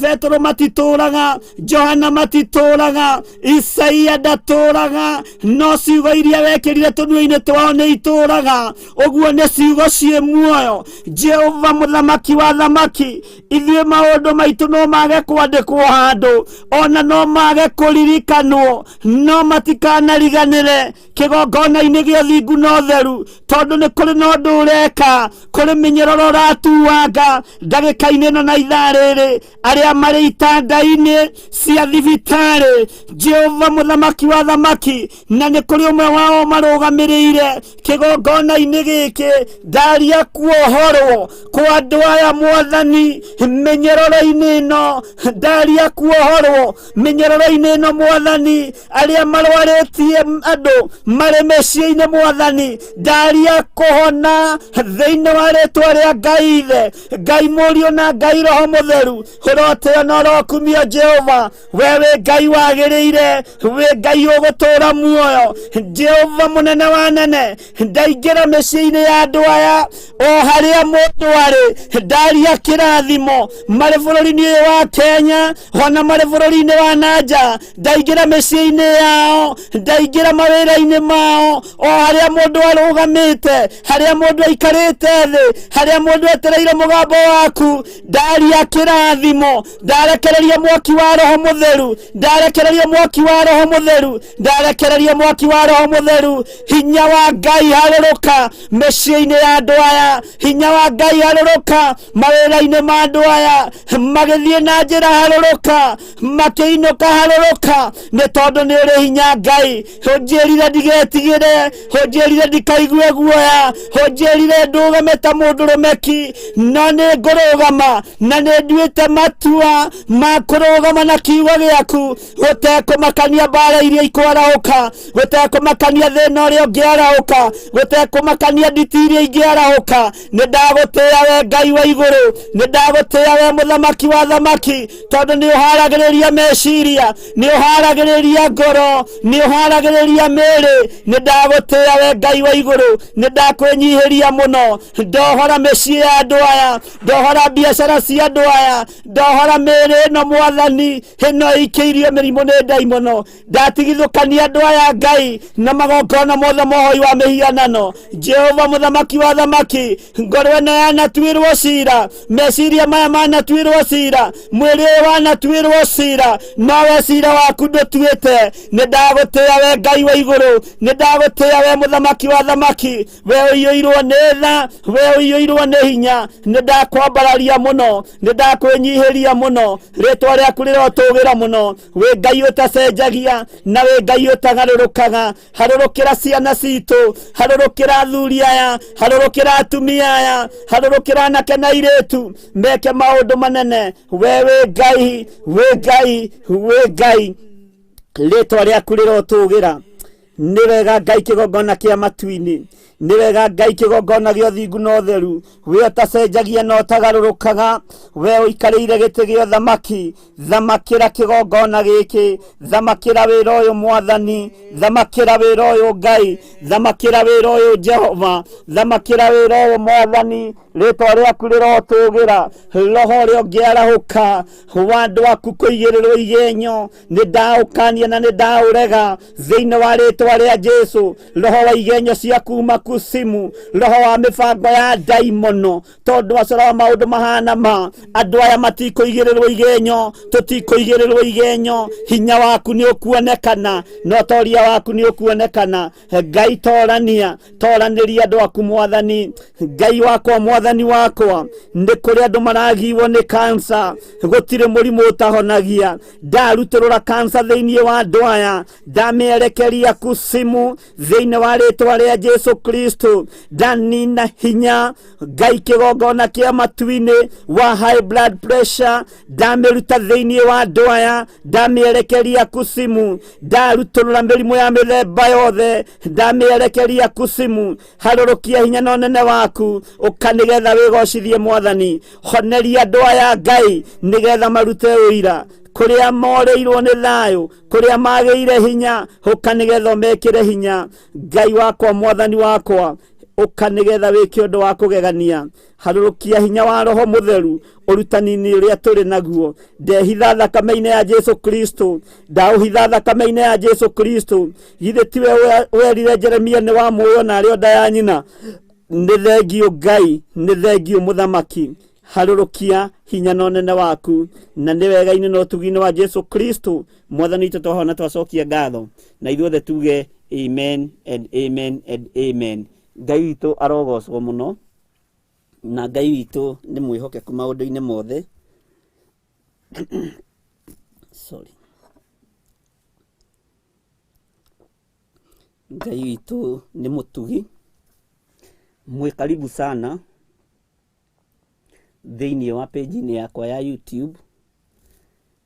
Petero matitũraga, Johana matitũraga, Isaia ndatũraga, no ciugo iria wekĩrire tũnua-inĩ twao nĩ itũraga. Ũguo nĩ ciugo ciĩ muoyo. Jehova mũthamaki wa thamaki, ithuĩ maũndũ maitũ no mage kwandĩkwo handũ, ona no mage kũririkanwo, no matikanariganĩre kĩgongona-inĩ gĩa ũthingu na ũtheru, tondũ nĩ kũrĩ na ũndũ ũreka, kũrĩ mĩnyororo ũratuanga ndagĩka-inĩ ĩno na ithaa rĩrĩ, arĩa marĩ itanda-inĩ cia thibitarĩ. Jehova mũthamaki wa thamaki, na nĩ kũrĩ ũmwe wao marũgamĩrĩire kĩgongona-inĩ gĩkĩ, ndaria kuohorwo kwa andũ aya, mwathani, mĩnyororo-inĩ ĩno. Ndaria kuohorwo mĩnyororo-inĩ ĩno, mwathani. Arĩa marwarĩtie andũ marĩ mĩciĩ-inĩ, mwathani. Mwathani. Ndaria kũhona thĩinĩ wa rĩtwa rĩa Ngai Ithe, Ngai Mũriũ na Ngai Roho Mũtheru. Ũrotĩo na ũrokumio Jehova, we wĩ Ngai wagĩrĩire, wĩ Ngai ũgũtũũra muoyo. Jehova mũnene wa nene, ndaingĩra mĩciĩ-inĩ ya andũ aya o harĩa mũndũ arĩ, ndaria kĩrathimo marĩ bũrũri-inĩ ũyũ wa Kenya ona marĩ bũrũri-inĩ wa nanja, ndaingĩra mĩciĩ-inĩ yao, ndaingĩra mawĩra-inĩ mao, o harĩa mũndũ arũgamĩte, harĩa mũndũ aikarĩte thĩ, harĩa mũndũ etereire mũgambo waku, ndaria kĩrathimo, ndarekereria mwaki wa Roho Mũtheru, ndarekereria mwaki wa Roho Mũtheru, ndarekereria mwaki wa Roho Mũtheru. Hinya wa Ngai harũrũka mĩciĩ-inĩ ya andũ aya, hinya wa Ngai harũrũka mawĩra-inĩ ma andũ aya, magĩthiĩ na njĩra harũrũka, makĩinũka harũrũka, nĩ tondũ nĩ ũrĩ hinya Ngai. Ũnjĩrire ndigetigĩre, ũnjĩrire ndikaigue guoya, ũnjĩrire ndũgame ta mũndũrũme ki, no nĩ ngũrũgama na nĩ nduĩte matua ma kũrũgama na kiugo gĩaku, gũtekũmakania mbara iria ikwarahũka, gũtekũmakania thĩna ũrĩa ũngĩarahũka, gũtekũmakania nditi iria ingĩarahũka. Nĩ ndagũtĩĩa we Ngai wa igũrũ, nĩ ndagũtĩĩa we mũthamaki wa thamaki, tondũ nĩ ũharagĩrĩria meciria, nĩ ũharagĩrĩria ngoro, nĩ ũharagĩrĩria mĩĩrĩ. Nĩ ndagũtĩĩa we Ngai wa igũrũ, nĩ ndakwĩnyihĩria mũno. Ndohora mĩciĩ ya andũ aya, ndohora biacara cia andũ aya, ndohora mĩĩrĩ ĩno Mwathani, ĩno ĩikĩirio mĩrimũ nĩ ndaimono. Ndatigithũkania andũ aya Ngai na magongona mothe mohoi wa mĩhianano. Jehova mũthamaki wa thamaki, ngoro ĩno yanatuĩrwo cira, meciria maya manatuĩrwo cira, mwĩrĩ ũyũ wanatuĩrwo cira, nowe cira waku ndũtuĩte. Nĩ ndagũtĩĩa we Ngai wa igũrũ, nĩ ndagũtĩĩa we mũthamaki wa thamaki, we ũiyũirwo nĩ tha, we ũiyũirwo nĩ hinya. Nĩ ndakwambararia mũno, nĩ ndakwĩnyihĩria mũno, rĩtwa rĩaku rĩrotũgĩra mũno. Wĩ Ngai ũtacenjagia na wĩ Ngai ũtagarũrũkaga. Harũrũkĩra ciana citũ, harũrũkĩra athuri aya, harũrũkĩra atumia aya, harũrũkĩra anake na airĩtu, meke maũndũ manene. We wĩ Ngai, wĩ Ngai, wĩ Ngai, rĩtwa rĩaku rĩrotũgĩra. Nĩ wega Ngai kĩgongona kĩa matu-inĩ, nĩ wega Ngai kĩgongona gĩa ũthingu na ũtheru. We ũtacenjagia na ũtagarũrũkaga, we ũikarĩire gĩtĩ gĩa ũthamaki, thamakĩra kĩgongona gĩkĩ, thamakĩra wĩra ũyũ Mwathani, thamakĩra wĩra ũyũ Ngai, thamakĩra wĩra ũyũ Jehova, thamakĩra wĩra ũyũ Mwathani. Rĩtwa rĩaku rĩrotũgĩra. Roho ũrĩa ũngĩarahũka wa andũ aku kũigĩrĩrwo igenyo, nĩ ndaũkania na nĩ ndaũrega thĩinĩ wa rĩtwa rĩa Jesu. Roho wa igenyo cia kuma kusimu, roho wa mĩbango ya ndaimono, tondũ acora wa maũndũ mahana ma andũ aya matikũigĩrĩrwo igenyo, tũtikũigĩrĩrwo igenyo. Hinya waku nĩ ũkuonekana na ũtoria waku nĩ ũkuonekana. Ngai torania, toranĩria andũ aku Mwathani. Ngai wakwa, Mwathani wakwa, nĩ kũrĩ andũ maragiwo nĩ kansa, gũtirĩ mũrimũ ũtahonagia. Ndarutũrũra kansa thĩinĩ wa andũ aya, ndamĩerekeria kusimu thĩinĩ wa rĩtwa rĩa Jesu Kristo. Ndanina hinya Ngai kĩgongona kĩa matu-inĩ wa high blood pressure, ndamĩruta thĩinĩ wa andũ aya, ndamĩerekeria kusimu. Ndarutũrũra mĩrimũ ya mĩthemba yothe, ndamĩerekeria kusimu. Harũrũkia hinya na ũnene waku, ũka nĩgetha wĩgocithie Mwathani. Honeria andũ aya Ngai nĩgetha marute ũira kũrĩa morĩirwo nĩ thayũ, kũrĩa magĩire hinya, ũka nĩgetha ũmekĩre hinya. Ngai wakwa, Mwathani wakwa, ũka nĩgetha wĩke ũndũ wa kũgegania. Harũrũkia hinya wa Roho Mũtheru ũrutani-inĩ ũrĩa tũrĩ naguo. Ndehitha thakame-inĩ ya Jesu Kristo, ndaũhitha thakame-inĩ ya Jesu Kristo. Githĩ tiwe werire Jeremia nĩ wa muoyo na arĩ o nda ya nyina? Nĩ thengiũ Ngai, nĩ thengiũ Mũthamaki. Harũrũkia hinya na ũnene waku, na nĩ wega-inĩ na ũtugi-inĩ wa Jesu Kristo Mwathani witũ twahona twacokia ngatho, na ithuothe tuge amen and amen and amen. Ngai witũ arogocwo mũno, na Ngai witũ nĩ mwĩhokeku maũndũ-inĩ mothe. Sorry. Ngai witũ nĩ mũtugi. Mwĩ karibu sana thĩinĩ wa page-inĩ yakwa ya YouTube,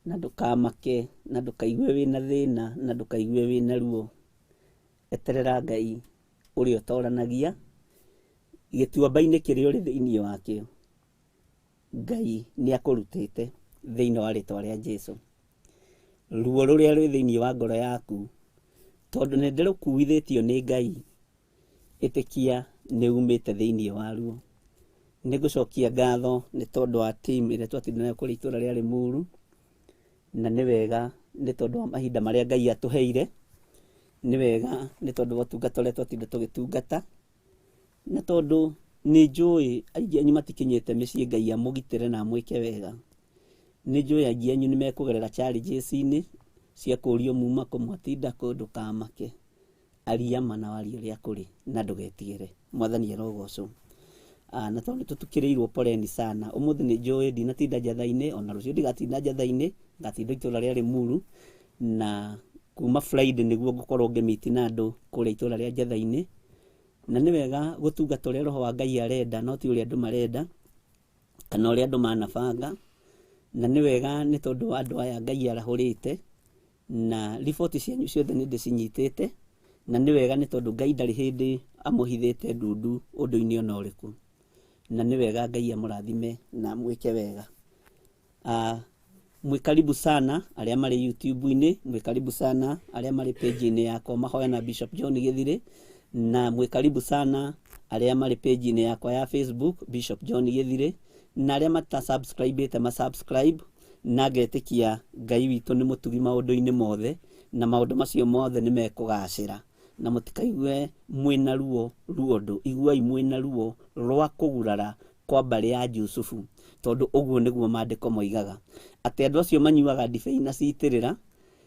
na ndũkamake, na ndũkaigue wĩna thĩna, na ndũkaigue wĩna ruo. Eterera Ngai Ũrĩa ũtoranagia gĩtuamba-inĩ kĩrĩa ũrĩ thĩinĩ wakĩo, Ngai nĩ akũrutĩte thĩinĩ wa rĩtwa rĩa Jesu. Ruo rũrĩa rwĩ thĩinĩ wa ngoro yaku, tondũ nĩ ndĩrũkuithĩtio nĩ Ngai, ĩtĩkia nĩ umĩte thĩinĩ waruo. Nĩ ngũcokia ngatho nĩ tondũ wa team ĩrĩa twatinda nayo kũrĩa itũra rĩa Limuru, na nĩ wega nĩ tondũ wa mahinda marĩa Ngai atũheire, nĩ wega nĩ tondũ wa ũtungata ũrĩa twatinda tũgĩtungata, na tondũ nĩ njũĩ aingĩ anyu matikinyĩte mĩciĩ Ngai amũgitĩre na amwĩke wega. Nĩ njũĩ aingĩ anyu nĩ mekũgerera challenges-inĩ cia kũũrio muma kũ mwatinda kũ, ndũkamake. Aria ma na warie ũrĩa kũrĩ na ndũgetigĩre. Mwathani arogocwo. Na tondũ nĩ tũtukĩrĩirwo poleni sana, ũmũthĩ nĩ njũĩ ndinatinda njatha-inĩ, ona rũciũ ndigatinda njatha-inĩ, ngatinda itũra rĩa Limuru, na kuma Friday nĩguo ngũkorwo ngĩmiti na andũ kũrĩa itũra rĩa njatha-inĩ. Na nĩ wega gũtungata ũrĩa Roho wa Ngai arenda, no ti ũrĩa andũ marenda, kana ũrĩa andũ manabanga. Na nĩ wega nĩ tondũ wa andũ aya Ngai arahũrĩte, na riboti cianyu ciothe nĩ ndĩcinyitĩte, na nĩ wega nĩ tondũ Ngai ndarĩ hĩndĩ amũhithĩte ndundu ũndũ-inĩ ona ũrĩkũ. Na nĩ wega Ngai amũrathime na amwĩke wega. Mwĩ karibu sana arĩa marĩ YouTube-inĩ, mwĩ karibu sana arĩa marĩ page-inĩ yakwa Mahoya na Bishop John Gĩthirĩ, na mwĩ karibu sana arĩa marĩ page-inĩ yakwa ya Facebook Bishop John Gĩthirĩ, na arĩa mata subscribe-ĩte ma subscribe, na ngetĩkia Ngai witũ nĩ mũtugi maũndũ-inĩ mothe, na maũndũ macio mothe nĩ mekũgacĩra. Na mũtikaigue mwĩna ruo ruo ũndũ, iguai mwĩna ruo rwa kũgurara kwa mbarĩ ya Jusufu, tondũ ũguo nĩguo maandĩko moigaga, atĩ andũ acio manyuaga ndibei na citĩrĩra,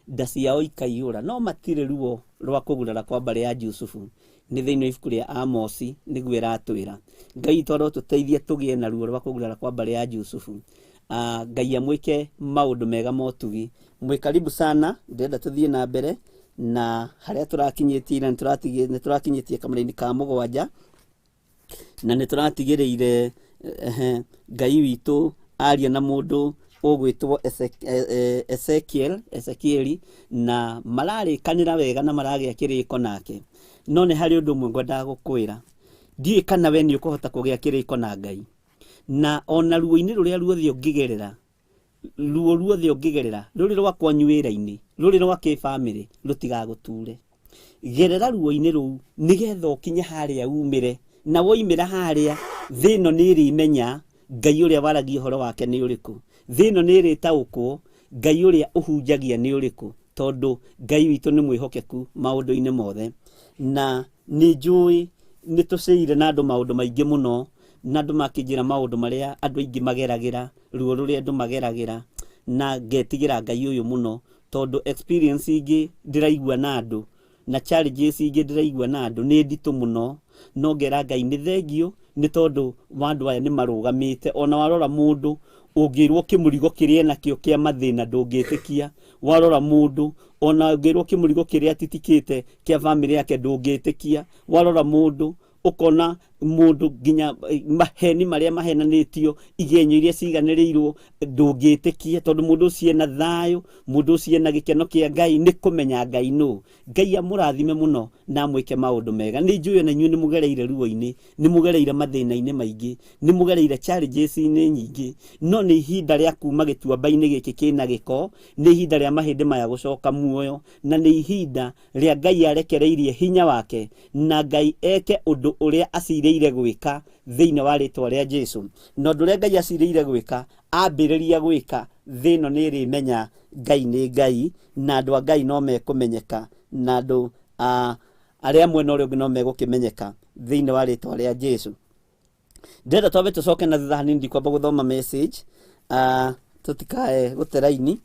nda ciao ikaiyũra, no matirĩ ruo rwa kũgurara kwa mbarĩ ya Jusufu. Nĩ thĩinĩ wa ibuku rĩa Amosi nĩguo ĩratwĩra. Ngai witũ arotũteithia tũgĩe na ruo rwa kũgurara kwa mbarĩ ya Jusufu. Ngai amwĩke maũndũ mega ma ũtugi. Mwĩ karibu sana, ndĩrenda tũthiĩ na mbere na harĩa tũrakinyĩtie ira, nĩ tũrakinyĩtie kamũraini ka mũgwanja, na nĩ tũratigĩrĩire Ngai witũ aria na mũndũ ũgwĩtwo Ezekiel, Ezekieli, na mararĩkanĩra wega na maragĩa kĩrĩko nake. No nĩ harĩ ũndũ ũmwe ngwendaga gũkwĩra, ndiũĩ kana we nĩ ũkũhota kũgĩa kĩrĩko na Ngai, na ona ruo-inĩ rũrĩa ruothe ũngĩgerera, ruo ruothe ũngĩgerera, rũrĩ rwa kwanyu wĩra-inĩ, rũrĩ rwa kĩbamĩrĩ, rũtigagũture. Gerera ruo-inĩ rũu nĩgetha ũkinye harĩa umĩre, na woimĩra harĩa, thĩ ĩno nĩ ĩrĩmenya Ngai ũrĩa waragia ũhoro wake nĩ ũrĩkũ. Thĩ ĩno nĩ ĩrĩtaũkwo Ngai ũrĩa ũhunjagia nĩ ũrĩkũ, tondũ Ngai witũ nĩ mwĩhokeku maũndũ-inĩ mothe. Na nĩ njũĩ nĩ tũcĩire na andũ maũndũ maingĩ mũno, na andũ makĩnjĩra maũndũ marĩa andũ aingĩ mageragĩra, ruo rũrĩa andũ mageragĩra, na ngetigĩra Ngai ũyũ mũno, tondũ experience ingĩ ndĩraigua na andũ, na challenges ingĩ ndĩraigua na andũ nĩ nditũ mũno, no ngera Ngai nĩ thengio nĩ tondũ wa andũ aya nĩ marũgamĩte. Ona warora mũndũ ũngĩrwo kĩmũrigo kĩrĩa enakĩo kĩa mathĩna ndũngĩtĩkia, warora mũndũ ona ũngĩrwo kĩmũrigo kĩrĩa atitikĩte kĩa bamĩrĩ yake ndũngĩtĩkia, warora mũndũ ũkona mũndũ nginya maheni marĩa mahenanĩtio, igenyo iria ciganĩrĩirwo ndũngĩtĩkia, tondũ mũndũ ũcio ena thayũ, mũndũ ũcio ena gĩkeno kĩa Ngai, nĩ kũmenya Ngai nũ. Ngai amũrathime mũno na amwĩke maũndũ mega. Nĩ njũĩ ona inyuĩ nĩ mũgereire ruo-inĩ, nĩ mũgereire mathĩna-inĩ maingĩ, nĩ mũgereire challenges-inĩ nyingĩ, no nĩ ihinda rĩa kuma gĩtuamba-inĩ gĩkĩ kĩna gĩko, nĩ ihinda rĩa mahĩndĩ maya gũcoka muoyo, na nĩ ihinda rĩa Ngai arekereirie hinya wake, na Ngai eke ũndũ ũrĩa acirĩire gwĩka thĩinĩ wa rĩtwa rĩa Jesu. Na ũndũ ũrĩa Ngai acirĩire gwĩka, ambĩrĩria gwĩka, thĩ ĩno nĩ ĩrĩmenya Ngai nĩ Ngai, na andũ a Ngai no mekũmenyeka, na andũ arĩa mwena ũrĩa ũngĩ no megũkĩmenyeka thĩinĩ wa rĩtwa rĩa Jesu. Ndĩrenda twambe tũcoke na thutha hanini, ndikwamba gũthoma message, tũtikae gũte raini.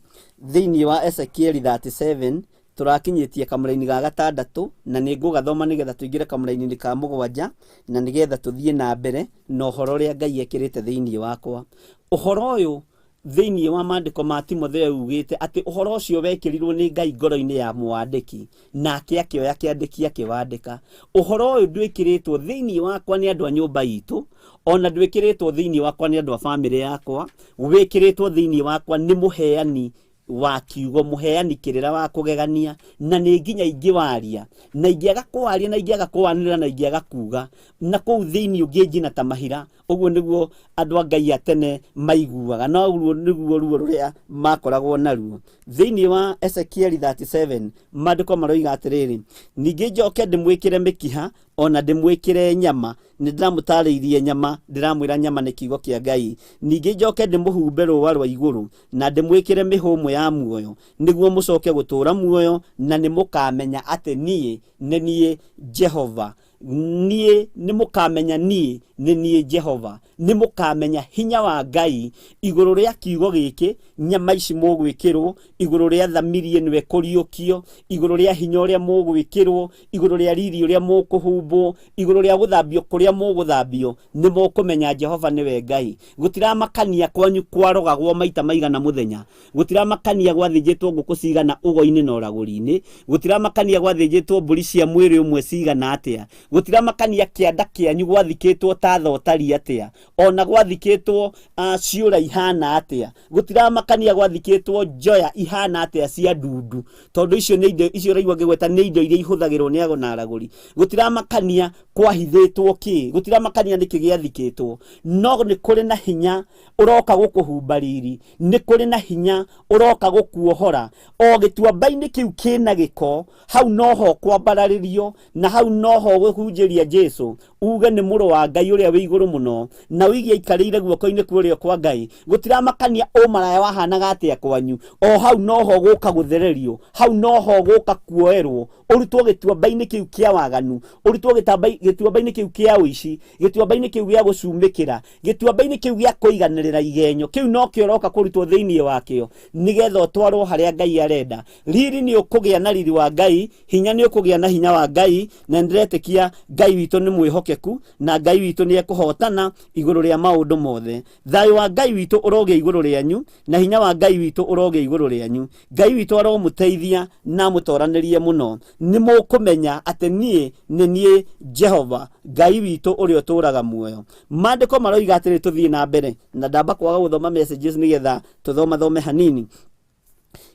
Thĩinĩ wa Ezekieli 37 tũrakinyĩtie kamũraini ga gatandatũ, na nĩ ngũgathoma nĩgetha tũingĩre kamũraini-inĩ ka mũgwanja, na nĩgetha tũthiĩ na mbere na ũhoro ũrĩa Ngai ekĩrĩte thĩinĩ wakwa. Ũhoro ũyũ thĩinĩ wa maandĩko ma Timotheo ugĩte atĩ ũhoro ũcio wekĩrirwo nĩ Ngai ngoro-inĩ ya mwandĩki, nake akĩoya kĩandĩki akĩwandĩka. Ũhoro ũyũ ndwĩkĩrĩtwo thĩinĩ wakwa nĩ andũ a nyũmba itũ, ona ndwĩkĩrĩtwo thĩinĩ wakwa nĩ andũ a bamĩrĩ yakwa, wĩkĩrĩtwo thĩinĩ wakwa nĩ mũheani Wa kiugo, mũheani kĩrĩra wa kũgegania, na nĩ nginya ingĩwaria na ingĩaga kwaria na ingĩaga kwanĩrĩra na ingĩaga kuga na kũu thĩinĩ ũngĩnjina ta mahira. Ũguo nĩguo andũ a Ngai a tene maiguaga, na ũguo nĩguo ruo rũrĩa makoragwo naruo. Thĩinĩ wa Ezekieli 37 maandĩko maroiga atĩrĩrĩ, ningĩ njoke ndĩmwĩkĩre mĩkiha ona ndĩmwĩkĩre nyama. Nĩ ndĩramũtarĩirie nyama, ndĩramwĩra nyama nĩ kiugo kĩa Ngai. Ningĩ njoke ndĩmũhumbe rũũa rwa igũrũ na ndĩmwĩkĩre mĩhũmũ ya muoyo, nĩguo mũcoke gũtũũra muoyo, na nĩ mũkamenya atĩ niĩ nĩ niĩ Jehova. Niĩ nĩ mũkamenya niĩ nĩ niĩ Jehova. Nĩ mũkamenya hinya wa Ngai igũrũ rĩa kiugo gĩkĩ, nyama ici mũgwĩkĩrwo, igũrũ rĩa thamiri ĩno ĩkũriũkio, igũrũ rĩa hinya ũrĩa mũgwĩkĩrwo, igũrũ rĩa riri ũrĩa mũkũhumbwo, igũrũ rĩa gũthambio kũrĩa mũgũthambio. Nĩ mũkũmenya Jehova nĩwe Ngai. Gũtiramakania kwanyu kwarogagwo maita maigana mũthenya, gũtiramakania gwathĩnjĩtwo ngũkũ cigana ũgo-inĩ na ũragũri-inĩ, gũtiramakania gwathĩnjĩtwo mbũri cia mwĩrĩ ũmwe cigana atĩa, gũtiramakania kĩanda kĩanyu gwathikĩtwo ta thotari atĩa, ona gwathikĩtwo ciũra ihana atĩa, gũtiramakania gwathikĩtwo njoya ihana atĩa cia ndundu, tondũ icio nĩ indo icio ũraigua ngĩgweta nĩ indo iria ihũthagĩrwo nĩ ago na aragũri. Gũtiramakania kwahithĩtwo kĩ, gũtiramakania nĩkĩ gĩathikĩtwo, no nĩ kũrĩ na hinya ũroka gũkũhumba riri, nĩ kũrĩ na hinya ũroka gũkuohora. O gĩtuamba-inĩ kĩu kĩna gĩko, hau noho kwambararĩrio, na hau noho gũhunjĩria Jesu, uge nĩ mũrũ wa Ngai ũrĩa wĩ igũrũ mũno, na ũige aikarĩire guoko-inĩ kwa ũrĩo kwa Ngai. Gũtiramakania ũmaraya wahanaga atĩa kwanyu, o hau noho gũka gũthererio, hau noho gũka kuoerwo, ũrutwo gĩtuamba-inĩ kĩu kĩa waganu, ũrutwo gĩtuamba-inĩ kĩu kĩa ũici, gĩtuamba-inĩ kĩu gĩa gũcumĩkĩra, gĩtuamba-inĩ kĩu gĩa kũiganĩrĩra igenyo, kĩu nokĩo ũroka kũrutwo thĩinĩ wakĩo, nĩgetha ũtwarwo harĩa Ngai arenda. Riri nĩ ũkũgĩa na riri wa Ngai, hinya nĩ ũkũgĩa na hinya wa Ngai, na nĩndĩretĩkia Ngai witũ nĩ mwĩhokeku, na Ngai witũ nĩ ekũhotana igũrũ rĩa maũndũ mothe. Thayũ wa Ngai witũ ũrogĩa igũrũ rĩanyu, na hinya wa Ngai witũ ũrogĩa igũrũ rĩanyu. Ngai witũ aromũteithia na amũtoranĩrie mũno. Nĩ mũkũmenya atĩ niĩ nĩ niĩ Jehova Ngai witũ ũrĩa ũtũũraga muoyo. Maandĩko maroiga atĩrĩ, tũthiĩ na mbere, na ndamba kwaga gũthoma messages nĩgetha tũthomathome hanini.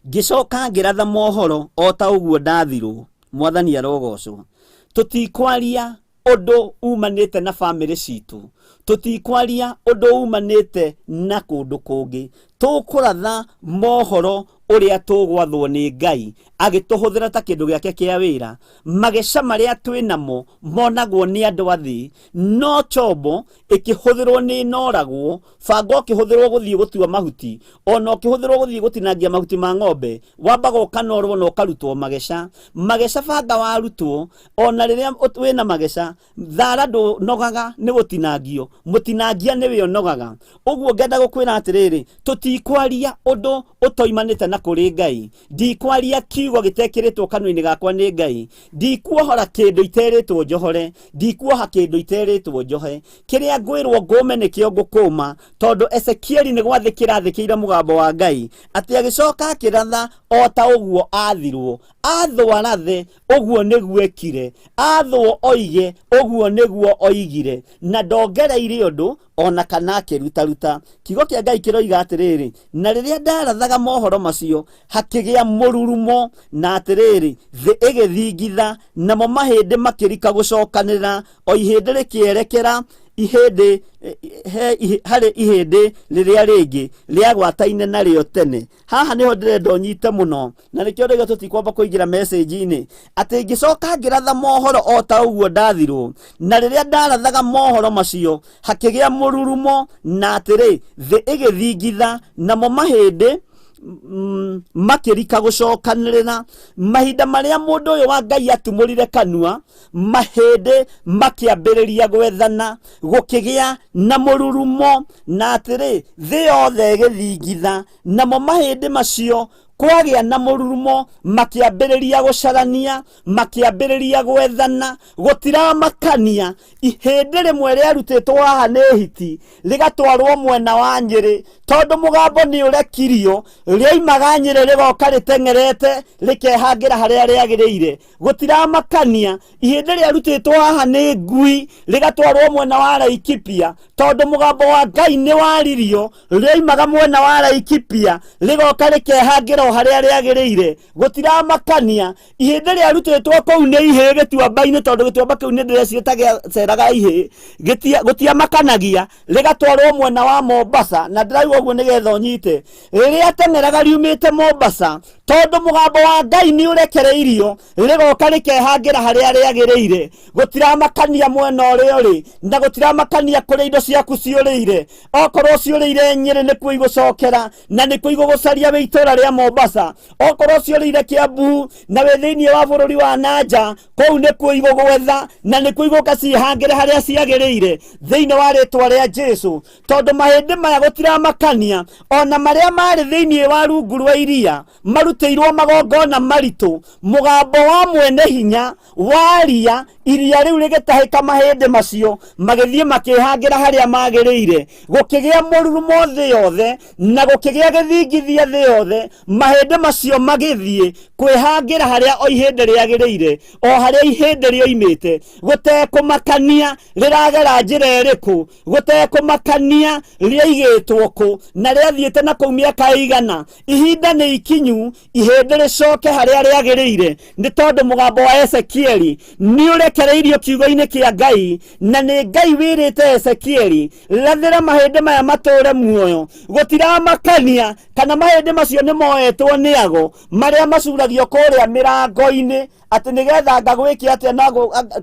Ngĩcoka ngĩratha mohoro o ta ũguo ndathirwo. Mwathani arogocwo. Tũtikwaria ũndũ umanĩte na bamĩrĩ citũ, tũtikwaria ũndũ umanĩte na kũndũ kũngĩ, tũkũratha mohoro ũrĩa tũgwathwo nĩ Ngai agĩtũhũthĩra ta kĩndũ gĩake kĩa wĩra. Mageca marĩa twĩ namo monagwo nĩ andũ a thĩ, no chombo ĩkĩhũthĩrwo nĩ ĩnoragwo, banga ũkĩhũthĩrwo gũthiĩ gũtua mahuti, ona ũkĩhũthĩrwo gũthiĩ gũtinangia mahuti ma ng'ombe, wambaga ũkanorwo na ũkarutwo mageca. Mageca banga warutwo, ona rĩrĩa wĩna mageca, thara ndũnogaga nĩ gũtinangio, mũtinangia nĩwe ũnogaga. Ũguo ngenda gũkwĩra atĩrĩrĩ, tũtikwaria ũndũ ũtoimanĩte na kũrĩ Ngai, ndikwaria kiugo gĩtekĩrĩtwo kanua-inĩ gakwa nĩ Ngai, ndikuohora kĩndũ iterĩtwo njohore, ndikuoha kĩndũ iterĩtwo njohe. Kĩrĩa ngwĩrwo ngũme nĩkĩo ngũkũma, tondũ Ezekieli nĩ gwathĩkĩra athĩkĩire mũgambo wa Ngai, atĩ agĩcoka akĩratha o ta ũguo athirwo. Athwo arathe, ũguo nĩguo ekire, athwo oige, ũguo nĩguo oigire, na ndongereire ũndũ ona kana akĩrutaruta. Kiugo kĩa Ngai kĩroiga atĩrĩrĩ, na rĩrĩa ndarathaga mohoro macio, hakĩgĩa mũrurumo, na atĩrĩrĩ, thĩ ĩgĩthingitha, namo mahĩndĩ makĩrika gũcokanĩrĩra, o ihĩndĩ rĩkĩerekera ihĩndĩ harĩ ihĩndĩ rĩrĩa rĩngĩ rĩagwataine narĩo tene. Haha nĩho ndĩrenda ũnyite mũno, na nĩkĩo ndauga tũtikwamba kũingĩra message-inĩ, atĩ ngĩcoka ngĩratha mohoro o ta ũguo ndathirwo, na rĩrĩa ndarathaga mohoro macio, hakĩgĩa mũrurumo, na atĩrĩ, thĩ ĩgĩthingitha, namo mahĩndĩ makĩrika gũcokanĩrĩra. Mahinda marĩa mũndũ ũyũ wa Ngai atumũrire kanua, mahĩndĩ makĩambĩrĩria gwethana, gũkĩgĩa na mũrurumo, na atĩrĩ, thĩ yothe ĩgĩthingitha, namo mahĩndĩ macio kwagĩa na mũrurumo, makĩambĩrĩria gũcarania, makĩambĩrĩria gwethana. Gũtiramakania ihĩndĩ rĩmwe rĩarutĩtwo haha nĩ hiti rĩgatwarwo mwena wa Nyĩrĩ, tondũ mũgambo nĩ ũrekirio, rĩoimaga Nyĩrĩ rĩgoka rĩteng'erete rĩkehangĩra harĩa rĩagĩrĩire. Gũtiramakania ihĩndĩ rĩarutĩtwo haha nĩ ngui rĩgatwarwo mwena wa Laikipia, tondũ mũgambo wa Ngai nĩ waririo, rĩoimaga mwena wa Laikipia rĩgoka rĩkehangĩra o harĩa rĩagĩrĩire. Gũtiramakania ihĩndĩ rĩarutĩtwo kũu nĩ ihĩĩ gĩtuamba-inĩ, tondũ gĩtuamba kĩu nĩ ndĩreciria ta gĩaceraga ihĩĩ. Gũtiamakanagia, rĩgatwarwo mwena wa Mombasa, na ndĩrauga ũguo nĩgetha ũnyite. Rĩrĩa teng'eraga riumĩte Mombasa, tondũ mũgambo wa Ngai nĩ ũrekereirio, rĩgoka rĩkehangĩra harĩa rĩagĩrĩire. Gũtiramakania mwena ũrĩa ũrĩ, na gũtiramakania kũrĩa indo ciaku ciũrĩire. Okorwo ciũrĩire Nyĩrĩ, nĩkuo igũcokera, na nĩkuo igũgũcaria wĩ itũũra rĩa Mombasa. Okorwo ciũrĩire Kiambu na wĩ thĩinĩ wa bũrũri wa nanja, kũu nĩkuo igũgwetha, na nĩkuo igũka ciĩhangĩre harĩa ciagĩrĩire, thĩinĩ wa rĩtwa rĩa Jesu. Tondũ mahĩndĩ maya gũtiramakania ona marĩa marĩ thĩinĩ wa rungu rwa iria marutĩirwo magongona maritũ, mũgambo wa mwene hinya waria, iria rĩu rĩgĩtahĩka mahĩndĩ macio, magĩthiĩ makĩhangĩra harĩa magĩrĩire. Gũkĩgĩa mũrurumo thĩ yothe, na gũkĩgĩa gĩthingithia thĩ yothe. Mahĩndĩ macio magĩthiĩ kwĩhangĩra harĩa o ihĩndĩ rĩagĩrĩire, o harĩa ihĩndĩ rĩoimĩte, gũtekũmakania rĩragera njĩra ĩrĩkũ, gũtekũmakania rĩaigĩtwo kũ na rĩathiĩte na kũu mĩaka ĩigana. Ihinda nĩ ikinyu ihĩndĩ rĩcoke harĩa rĩagĩrĩire, nĩ tondũ mũgambo wa Ezekieli nĩ ũrekereirio kiugo-inĩ kĩa Ngai, na nĩ Ngai wĩrĩte Ezekieli, rathĩra mahĩndĩ maya matũũre muoyo. Gũtiramakania kana mahĩndĩ macio nĩ moetwo nĩ ago marĩa macuragio kũrĩa mĩrango-inĩ, atĩ nĩgetha ngagwĩke atĩa na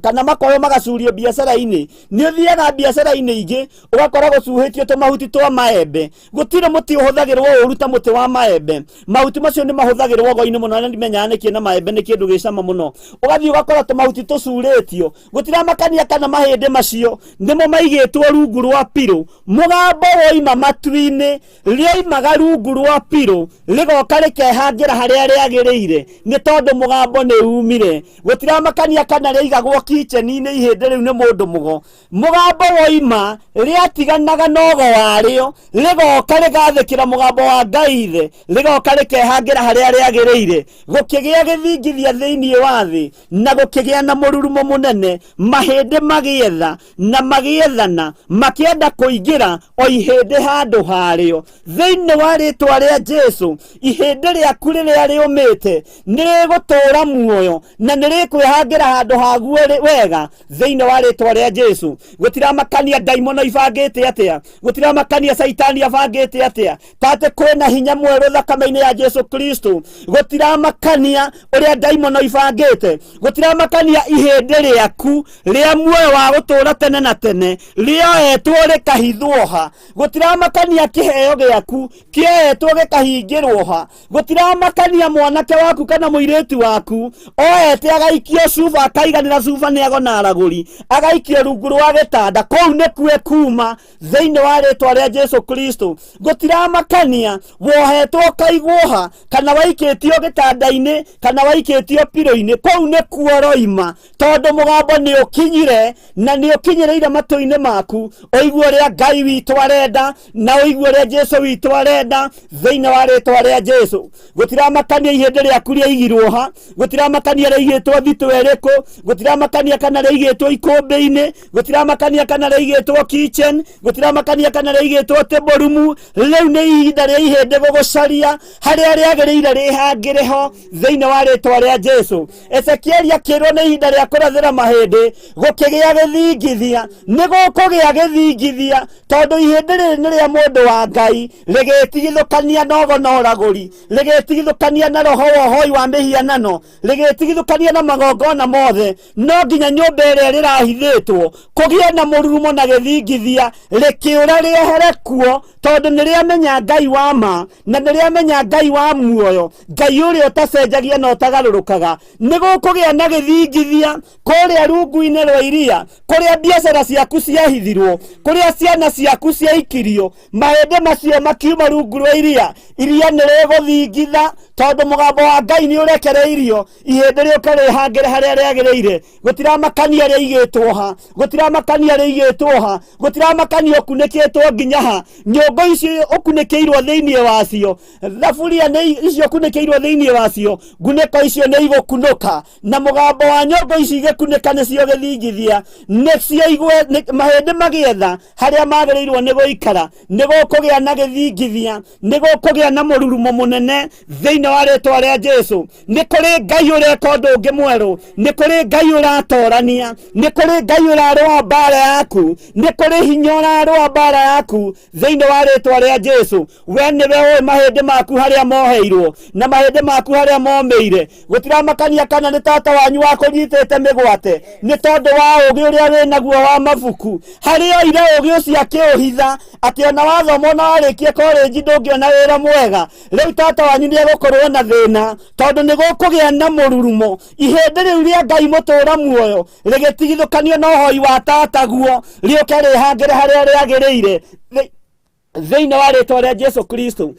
kana makoywo magacurio biacara-inĩ. Nĩ ũthiaga biacara-inĩ ingĩ ũgakora gũcuhĩtio tũmahuti twa maembe. Gũtirĩ mũtĩ ũhũthagĩrwo ũru ta mũtĩ wa maembe. Mahuti macio nĩ mahũthagĩrwo ũgo-inĩ mũno, na ndimenyaga nĩkĩ, na maembe nĩ kĩndũ gĩ cama mũno. Ũgathiĩ ũgakora tũmahuti tũcurĩtio. Gũtiramakania kana mahĩndĩ macio nĩmo maigĩtwo rungu rwa pirũ. Mũgambo woima matu-inĩ, rĩoimaga rungu rwa pirũ, rĩgoka rĩkehangĩra harĩa rĩagĩrĩire, nĩ tondũ mũgambo nĩ umire. Gũtiramakania kana rĩaigagwo kitchen-inĩ ihĩndĩ rĩu nĩ mũndũ mũgo. Mũgambo woima, rĩatiganaga na ũgo warĩo, rĩgoka rĩgathĩkĩra mũgambo wa Ngai Ithe, rĩgoka rĩkehangĩra harĩa rĩagĩrĩire. Gũkĩgĩa gĩthingithia thĩinĩ wa thĩ, na gũkĩgĩa na mũrurumo mũnene. Mahĩndĩ magĩetha na magĩethana, makĩenda kũingĩra o ihĩndĩ handũ harĩo. Thĩinĩ wa rĩtwa rĩa Jesu, ihĩndĩ rĩaku rĩrĩa rĩũmĩte nĩ rĩgũtũũra muoyo, na nĩ rĩkwĩhangĩra handũ haguo wega, thĩinĩ wa rĩtwa rĩa Jesu. Gũtiramakania ndaimono ibangĩte atĩa, gũtiramakania Caitani abangĩte atĩa, ta atĩ kwĩna hinya mwerũ thakame-inĩ ya Jesu Kristo. Gũtiramakania ũrĩa ndaimono ibangĩte, gũtiramakania ihĩndĩ rĩaku rĩa muoyo wa gũtũũra tene na tene rĩoetwo rĩkahithwo ha, gũtiramakania kĩheo gĩaku kĩoetwo gĩkahingĩrwo ha, gũtiramakania mwanake waku kana mũirĩtu waku oete agaikio cuba, akaiganĩra cuba nĩ agona aragũri, agaikio rungu rwa gĩtanda, kũu nĩkuo kuma, thĩinĩ wa rĩtwa rĩa Jesu Kristo. Gũtiramakania wohetwo ũkaigwo ha, kana waikĩtio gĩtanda-inĩ, kana waikĩtio pirũ-inĩ, kũu nĩkuo roima, tondũ mũgambo nĩ ũkinyire na nĩ ũkinyĩrĩire matũ-inĩ maku. Ũigue ũrĩa Ngai witũ arenda, na ũigue ũrĩa Jesu witũ arenda, thĩinĩ wa rĩtwa rĩa Jesu. Gũtiramakania ihĩndĩ rĩaku rĩaigirwo ha, gũtiramakania rĩaigĩtwo thitũ ĩrĩkũ, gũtiramakania kana rĩaigĩtwo ikũmbĩ-inĩ, gũtiramakania kana rĩaigĩtwo kitchen, gũtiramakania kana rĩaigĩtwo table room. Rĩu nĩ ihinda rĩa ihĩndĩ gũgũcaria harĩa rĩagĩrĩire rĩhangĩre ho, thĩinĩ wa rĩtwa rĩa Jesu. Ezekieli akĩrwo nĩ ihinda rĩa kũrathĩra mahĩndĩ, gũkĩgĩa gĩthingithia. Nĩ gũkũgĩa gĩthingithia, tondũ ihĩndĩ rĩrĩ nĩ rĩa mũndũ wa Ngai, rĩgĩtigithũkania na ũgo na ũragũri, rĩgĩtigithũkania na roho wa ũhoi wa mĩhianano, rĩgĩtigithũkania na magongona mothe. No nginya nyũmba ĩrĩa rĩrahithĩtwo kũgĩe na mũrurumo na gĩthingithia, rĩkĩũra rĩehere kuo, tondũ nĩ rĩamenya Ngai wa ma, na nĩ rĩamenya Ngai wa muoyo, Ngai ũrĩa ũtacenjagia na ũtagarũrũkaga. Nĩ gũkũgĩa na gĩthingithia kũrĩa rungu-inĩ rwa iria, kũrĩa biacara ciaku ciahithirwo, kũrĩa ciana ciaku ciaikirio. Mahĩndĩ macio makiuma rungu rwa iria, iria nĩ rĩgũthingitha, tondũ mũgambo wa Ngai nĩ ũrekereirio. Ihĩndĩ Rĩũke rĩhangĩre harĩa rĩagĩrĩire. Gũtiramakania rĩigĩtwo ha, gũtiramakania rĩigĩtwo ha, gũtiramakania ũkunĩkĩtwo nginya ha. Nyũngũ icio ũkunĩkĩirwo thĩinĩ wacio, thaburia nĩ icio ũkunĩkĩirwo thĩinĩ wacio, ngunĩko icio nĩ igũkunũka, na mũgambo wa nyũngũ ici igĩkunĩka nĩcio gĩthingithia, nĩcio igwe mahĩndĩ magĩetha harĩa magĩrĩirwo nĩ gũikara. Nĩ gũkũgĩa na gĩthingithia, nĩ gũkũgĩa na mũrurumo mũnene thĩinĩ wa rĩtwa rĩa Jesu. Nĩ kũrĩ Ngai ũreka ũndũ ũngĩ mwerũ, nĩ kũrĩ Ngai ũratorania, nĩ kũrĩ Ngai ũrarũa mbara yaku, nĩ kũrĩ hinya ũrarũa mbara yaku thĩinĩ wa rĩtwa rĩa Jesu. We nĩwe ũĩ mahĩndĩ maku harĩa moheirwo na mahĩndĩ maku harĩa momĩire. Gũtiramakania kana nĩ tata wanyu wakũnyitĩte mĩgwate nĩ tondũ wa ũgĩ ũrĩa wĩ naguo wa mabuku, harĩa oire ũgĩ ũcio akĩũhitha atĩ ona wathoma ona warĩkia korĩnji ndũngĩona wĩra mwega. Rĩu tata wanyu nĩ egũkorwo na thĩna, tondũ nĩ gũkũgĩa na mũrurumo. Ihĩndĩ rĩu rĩa Ngai mũtũra muoyo rĩgĩtigithũkanio na ũhoi wa tataguo, rĩũke rĩhangĩre harĩa rĩagĩrĩire thĩinĩ wa rĩtwa rĩa Jesu Kristo.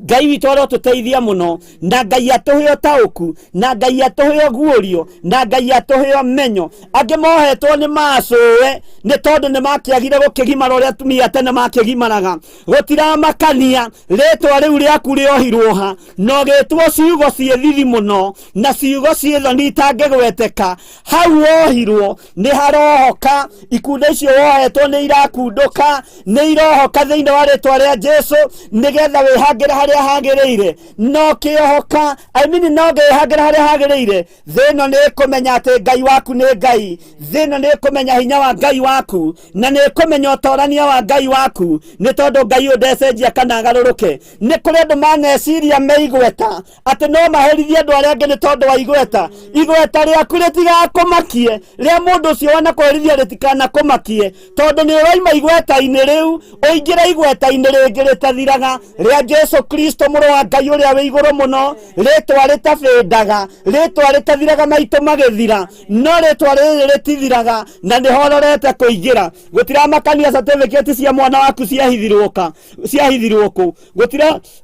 Ngai witũ arotũteithia mũno, na Ngai atũhe ũtaũku, na Ngai atũhe ũguũrio, na Ngai atũhe ũmenyo. Angĩ mohetwo nĩ macũwe nĩ tondũ nĩ makĩagire gũkĩgimara ũrĩa atumia a tene makĩgimaraga. Gũtiramakania rĩtwa rĩu rĩaku rĩohirwo ha, na ũgĩtwo ciugo ciĩ thithi mũno na ciugo ciĩ thoni itangĩgweteka. Hau wohirwo nĩ harohoka, ikundo icio wohetwo nĩ irakundũka, nĩ irohoka thĩinĩ wa rĩtwa rĩa Jesu, nĩgetha wĩhangĩre harĩa hagĩrĩire. No kĩohoka, I mean, no ngĩhangĩra harĩa hagĩrĩire, thĩ ĩno nĩ ĩkũmenya atĩ Ngai waku nĩ Ngai. Thĩ ĩno nĩ ĩkũmenya hinya wa Ngai waku, na nĩ ĩkũmenya ũtorania wa Ngai waku, nĩ tondũ Ngai ũyũ ndecenjia kana agarũrũke. Nĩ kũrĩ andũ maneciria me igweta atĩ no maherithie andũ arĩa angĩ nĩ tondũ wa igweta. Igweta rĩaku rĩtigakũmakie, rĩa mũndũ ũcio wanakũherithia rĩtikanakũmakie, tondũ nĩ ũraima igweta-inĩ rĩu ũingĩre igweta-inĩ rĩngĩ rĩtathiraga rĩa Jesu Kristo mũrũ wa Ngai ũrĩa wĩ igũrũ mũno, rĩtwa rĩtabĩndaga, rĩtwa rĩtathiraga maitũ magĩthira, no rĩtwa rĩrĩ rĩtithiraga, na nĩho ũrorete kũingĩra. Gũtiramakania certificate cia mwana waku ciahithirwo ka, ciahithirwo kũ,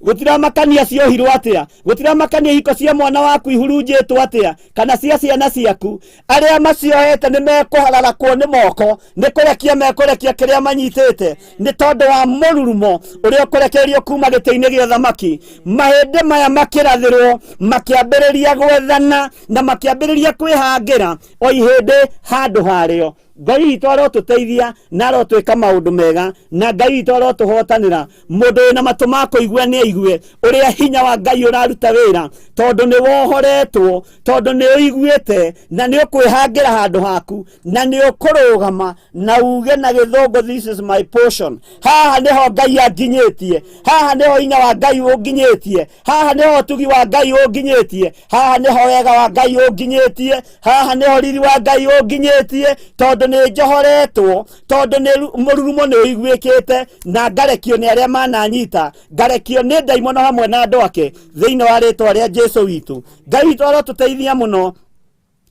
gũtiramakania ciohirwo atĩa, gũtiramakania ihiko cia mwana waku ihurunjĩtwo atĩa, kana cia ciana ciaku. Arĩa maciohete nĩ mekũhararakwo nĩ moko, nĩ kũrekia mekũrekia kĩrĩa manyitĩte, nĩ tondũ wa mũrurumo ũrĩa ũkũrekererio kuma gĩtĩ-inĩ gĩa ũthamaki. Mahĩndĩ maya makĩrathĩrwo, makĩambĩrĩria gwethana na makĩambĩrĩria kwĩhangĩra o ihĩndĩ handũ harĩo. Ngai witũ arotũteithia na arotwĩka maũndũ mega, na Ngai witũ arotũhotanĩra. Mũndũ wĩna matũ ma kũigua nĩ aigue ũrĩa hinya wa Ngai ũraruta wĩra, tondũ nĩ wohoretwo, tondũ nĩ ũiguĩte, na nĩ ũkwĩhangĩra handũ haku, na nĩ ũkũrũgama na uge na gĩthũngũ, this is my portion. Haha nĩho Ngai anginyĩtie, haha nĩho hinya wa Ngai ũnginyĩtie, haha nĩho ũtugi wa Ngai ũnginyĩtie, haha nĩho wega wa Ngai ũnginyĩtie, haha nĩho riri wa Ngai ũnginyĩtie, tondũ nĩ njohoretwo, tondũ nĩ mũrurumo nĩ ũiguĩkĩte, na ngarekio nĩ arĩa mananyita, ngarekio nĩ ndaimono hamwe na andũ ake, thĩinĩ wa rĩtwa rĩa Jesu witũ. Ngai witũ arotũteithia mũno,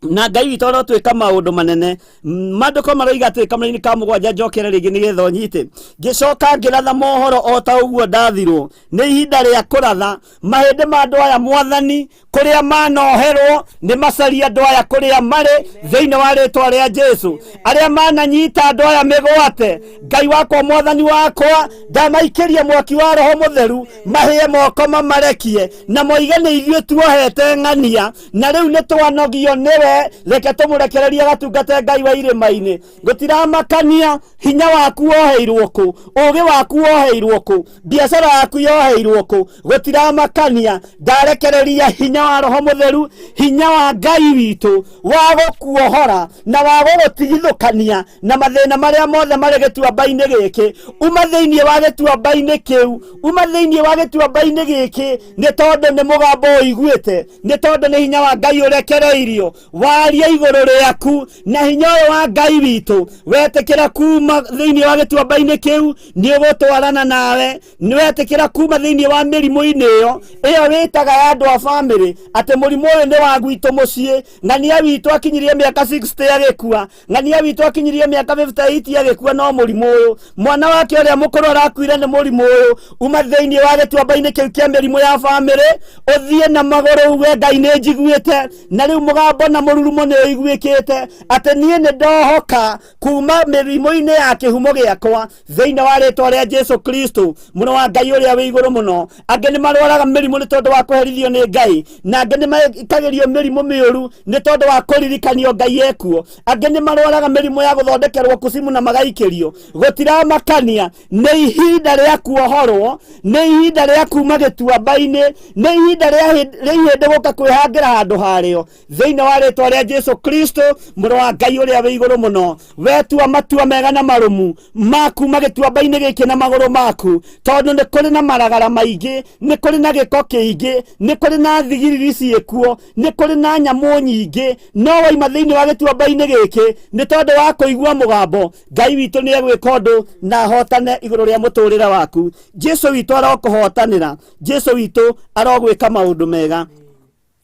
na Ngai witũ arotwĩka maũndũ manene. Maandĩko maroiga atĩ kamũra-inĩ ka mũgwanja njokere rĩngĩ nĩgetha ũnyite. Ngĩcoka ngĩratha mohoro o ta ũguo ndathirwo, nĩ ihinda rĩa kũratha mahĩndĩ ma andũ aya Mwathani, kũrĩa manoherwo nĩ macarie andũ aya kũrĩa marĩ thĩinĩ wa rĩtwa rĩa Jesu. Arĩa mananyita andũ aya mĩgwate, Ngai wakwa Mwathani wakwa, ndamaikĩrie mwaki wa Roho Mũtheru, mahĩe moko mamarekie, na moige nĩ ithuĩ tuohete ng'ania, na rĩu nĩ twanogio nĩwe, reke tũmũrekererie gatungate Ngai wa irĩma-inĩ. Gũtiramakania hinya waku woheirwo kũ, ũgĩ waku woheirwo kũ, biacara yaku yoheirwo kũ, gũtiramakania. Ndarekereria hinya wa Roho Mũtheru, hinya wa Ngai witũ wa gũkuohora na wa gũgũtigithũkania na mathĩna marĩa mothe marĩ gĩtuamba-inĩ gĩkĩ. Uma thĩinĩ wa gĩtuamba-inĩ kĩu, uma thĩinĩ wa gĩtuamba-inĩ gĩkĩ, nĩ tondũ nĩ mũgambo ũiguĩte, nĩ tondũ nĩ hinya wa Ngai ũrekereirio. Waria igũrũ rĩaku na hinya ũyũ wa Ngai witũ. Wetĩkĩra kuma thĩinĩ wa gĩtuamba-inĩ kĩu, nĩ ũgũtwarana nawe. Nĩ wetĩkĩra kuma thĩinĩ wa mĩrimũ-inĩ ĩyo ĩyo wĩtaga ya andũ a bamĩrĩ, atĩ mũrimũ ũyũ nĩ wa gwitũ mũciĩ. Ng'ania witũ akinyirie mĩaka 60 agĩkua, ng'ania witũ akinyirie mĩaka 58 agĩkua, no mũrimũ ũyũ mwana wake ũrĩa mũkũrũ arakuire nĩ mũrimũ ũyũ. Uma thĩinĩ wa gĩtuamba-inĩ kĩu kĩa mĩrimũ ya bamĩrĩ, ũthiĩ na magũrũ uge, Ngai nĩ njiguĩte, na rĩu mũgambo na mũrurumo nĩ ũiguĩkĩte atĩ niĩ nĩ ndohoka kuma mĩrimũ-inĩ ya kĩhumo gĩakwa thĩinĩ wa rĩtwa rĩa Jesu Kristo, mũrũ wa Ngai ũrĩa wĩ igũrũ mũno. Angĩ nĩ marwaraga mĩrimũ nĩ tondũ wa kũherithio nĩ Ngai, na angĩ nĩ mekagĩrio mĩrimũ mĩũru nĩ tondũ wa kũririkanio Ngai ekuo. Angĩ nĩ marwaraga mĩrimũ ya gũthondekerwo kucimu na magaikĩrio. Gũtiramakania, nĩ ihinda rĩa kuohorwo, nĩ ihinda rĩa kuma gĩtuamba-inĩ, nĩ ihinda rĩa ihĩndĩ gũka kwĩhangĩra handũ harĩo thĩinĩ wa rĩtwa rĩa Jesu Kristo, mũrũ wa Ngai ũrĩa wĩ igũrũ mũno. Wetua matua mega na marũmu ma kuma gĩtuamba-inĩ gĩkĩ na magũrũ maku, tondũ nĩ kũrĩ na maragara maingĩ, nĩ kũrĩ na gĩko kĩingĩ, nĩ kũrĩ na thigiriri ciĩkuo, nĩ kũrĩ na nyamũ nyingĩ, no waima thĩinĩ wa gĩtuamba-inĩ gĩkĩ nĩ tondũ wa kũigua mũgambo, Ngai witũ nĩ egwĩka ũndũ na ahotane igũrũ rĩa mũtũrĩre waku. Jesu witũ arokũhotanĩra, Jesu witũ arogwĩka maũndũ mega.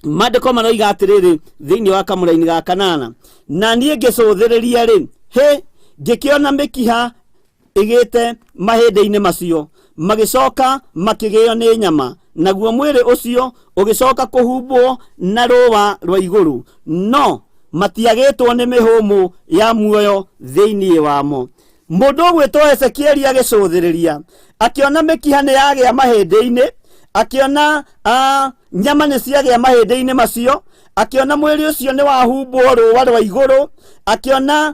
Maandĩko maroiga atĩrĩrĩ thĩinĩ wa kamũraini ga kanana, na niĩ ngĩcũthĩrĩria rĩ, hĩ, ngĩkĩona mĩkiha ĩgĩte mahĩndĩ-inĩ macio, magĩcoka makĩgĩo nĩ nyama, naguo mwĩrĩ ũcio ũgĩcoka kũhumbwo na rũũa rwa igũrũ, no matiagĩtwo nĩ mĩhũmũ ya muoyo thĩinĩ wamo. Mũndũ ũgwĩtwo Ezekieli agĩcũthĩrĩria, akĩona mĩkiha nĩ yagĩa mahĩndĩ-inĩ, akĩona nyama nĩ ciagĩa mahĩndĩ-inĩ macio, akĩona mwĩrĩ ũcio nĩ wahumbwo rũũa rwa igũrũ, akĩona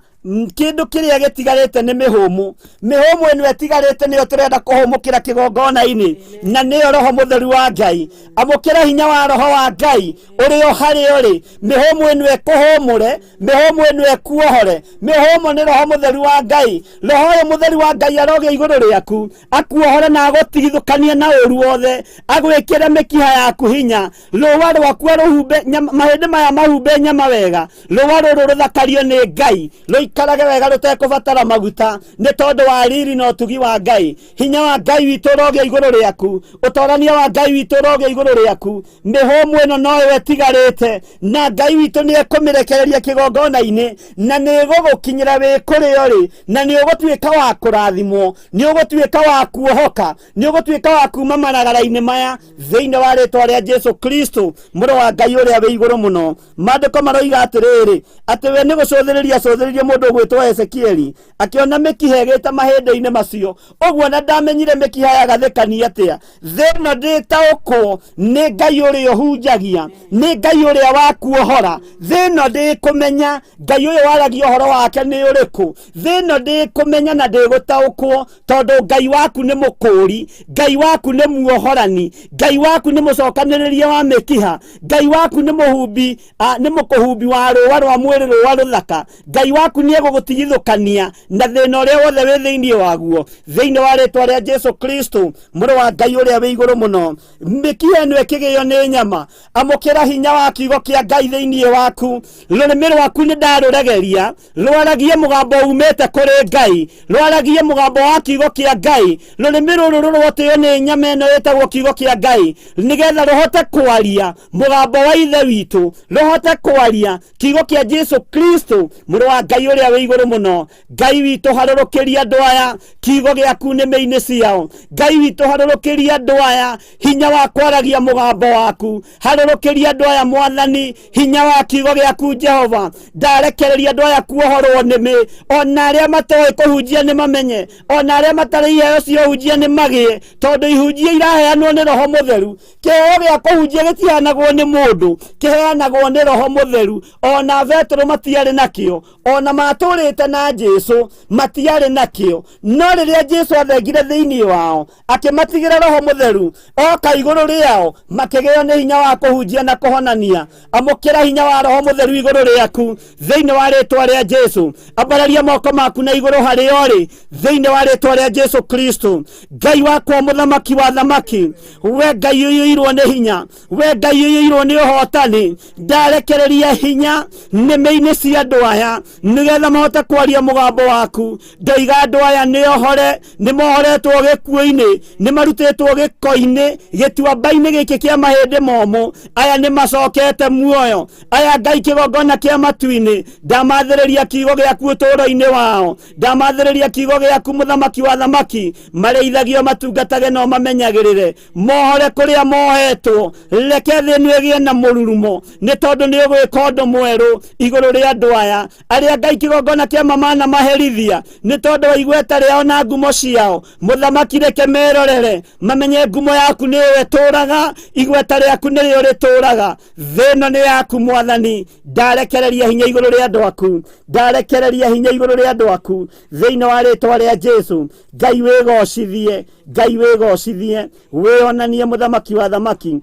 kĩndũ kĩrĩa gĩtigarĩte nĩ mĩhũmũ. Mĩhũmũ ĩno ĩtigarĩte nĩyo tũrenda kũhũmũkĩra kĩgongona-inĩ, na nĩyo Roho Mũtheru wa Ngai. Amũkĩra hinya wa Roho wa Ngai ũrĩa o harĩa ũrĩ. Mĩhũmũ ĩno ĩkũhũmũre, mĩhũmũ ĩno ĩkuohore. Mĩhũmũ nĩ Roho Mũtheru wa Ngai. Roho ũyũ Mũtheru wa Ngai arogĩa igũrũ rĩaku, akuohore na agũtigithũkanie na ũru wothe, agwĩkĩre mĩkiha yaku hinya, rũũa rwaku arũhumbe mahĩndĩ maya mahumbe nyama wega, rũũa rũrũ rũthakario nĩ Ngai, rũikarage wega rũtekũbatara maguta, nĩ tondũ wa riri na ũtugi wa Ngai. Hinya wa Ngai witũ ũrogĩa igũrũ rĩaku, ũtorania wa Ngai witũ ũrogĩa igũrũ rĩaku. Mĩhũmũ ĩno noyo ĩtigarĩte, na Ngai witũ nĩ ekũmĩrekereria kĩgongona-inĩ, na nĩ ĩgũgũkinyĩra wĩ kũrĩa ũrĩ, na nĩ ũgũtuĩka wa kũrathimwo, nĩ ũgũtuĩka wa kuohoka, nĩ ũgũtuĩka wa kuma maragara-inĩ maya thĩinĩ wa rĩtwa rĩa Jesu Kristo, mũrũ wa Ngai ũrĩa wĩ igũrũ mũno. Maandĩko maroiga atĩrĩrĩ, atĩ we nĩ gũcũthĩrĩria acũthĩrĩrie mũndũ ũgwĩtwo Ezekieli, akĩona mĩkiha ĩgĩte mahĩndĩ-inĩ macio. Ũguo na ndamenyire mĩkiha yagathĩkania atĩa. Thĩ ĩno ndĩtaũkwo nĩ Ngai ũrĩa ũhunjagia, nĩ Ngai ũrĩa wakuohora. Thĩ ĩno ndĩkũmenya Ngai ũyũ waragia ũhoro wake nĩ ũrĩkũ. Thĩ ĩno ndĩkũmenya na ndĩgũtaũkwo, tondũ Ngai waku nĩ mũkũũri, Ngai waku nĩ muohorani, Ngai waku nĩ mũcokanĩrĩria wa mĩkiha, Ngai waku nĩ mũhumbi, nĩ mũkũhumbi wa rũũa rwa mwĩrĩ, rũũa rũthaka. Ngai waku nĩ egũgũtigithũkania na thĩna ũrĩa wothe wĩ thĩinĩ waguo, thĩinĩ wa rĩtwa rĩa Jesu Kristo, mũrũ wa Ngai ũrĩa wĩ igũrũ mũno. Mĩkiha ĩno ĩkĩgĩo nĩ nyama, amũkĩra hinya wa kiugo kĩa Ngai thĩinĩ waku. Rũrĩmĩ rwaku nĩ ndarũregeria rwaragie mũgambo umĩte kũrĩ Ngai, rwaragie mũgambo wa kiugo kĩa Ngai. Rũrĩmĩ rũrũ rũrotĩo nĩ nyama ĩno ĩtagwo kiugo kĩa Ngai, nĩgetha rũhote kwaria mũgambo wa Ithe witũ, rũhote kwaria kiugo kĩa Jesu Kristo, mũrũ wa Ngai ũrĩa wĩ igũrũ mũno. Ngai witũ, harũrũkĩria andũ aya kiugo gĩaku nĩmĩ-inĩ ciao. Ngai witũ, harũrũkĩria andũ aya hinya wa kwaragia mũgambo waku. Harũrũkĩria andũ aya Mwathani hinya wa kiugo gĩaku Jehova. Ndarekereria andũ aya kuohorwo nĩmĩ, ona arĩa matoĩ kũhunjia nĩ mamenye, ona arĩa matarĩ iheo cia ũhunjia nĩ magĩe, tondũ ihunjia iraheanwo nĩ Roho Mũtheru. Kĩheo gĩa kũhunjia gĩtiheanagwo nĩ mũndũ, kĩheanagwo nĩ Roho Mũtheru. Ona Petero matiarĩ nakĩo, ona matũrĩte na Jesu matiarĩ nakĩo, no Rĩrĩa Jesu athengire thĩinĩ wao akĩmatigĩra Roho Mũtheru oka igũrũ rĩao, makĩgĩo nĩ hinya wa kũhunjia na kũhonania. Amũkĩra hinya wa Roho Mũtheru igũrũ rĩaku thĩinĩ wa rĩtwa rĩa Jesu. Ambararia moko maku na igũrũ harĩa ũrĩ thĩinĩ wa rĩtwa rĩa Jesu Kristo. Ngai wakwa, mũthamaki wa thamaki, we Ngai ũiyũirwo nĩ hinya, we Ngai ũiyũirwo nĩ ũhotani, ndarekereria hinya nĩmĩ-inĩ cia andũ aya nĩgetha mahote kwaria mũgambo waku. Ndoiga andũ aya nĩ ohore, nĩ mohoretwo gĩkuũ-inĩ, nĩ marutĩtwo gĩko-inĩ, gĩtuamba-inĩ gĩkĩ kĩa mahĩndĩ momũ. Aya nĩ macokete muoyo. Aya Ngai kĩgongona kĩa matu-inĩ, ndamathĩrĩria kiugo gĩaku ũtũũro-inĩ wao, ndamathĩrĩria kiugo gĩaku mũthamaki wa thamaki. Marĩithagio matungatage no mamenyagĩrĩre, mohore kũrĩa mohetwo. Reke thĩ ĩno ĩgĩe na mũrurumo, nĩ tondũ nĩ ũgwĩka ũndũ mwerũ igũrũ rĩa andũ aya arĩa Ngai kĩgongona kĩa mamana maherithia, nĩ tondũ wa igweta rĩao na ngumo ciao. Mũthamaki, reke merorere mamenye ngumo yaku nĩyo ĩtũraga, igweta rĩaku nĩrĩo rĩtũraga. Thĩ ĩno nĩ yaku Mwathani. Ndarekereria hinya igũrũ rĩa andũ aku, ndarekereria hinya igũrũ rĩa andũ aku thĩinĩ wa rĩtwa rĩa Jesu. Ngai wĩgocithie, Ngai wĩgocithie, wĩonanie mũthamaki wa thamaki.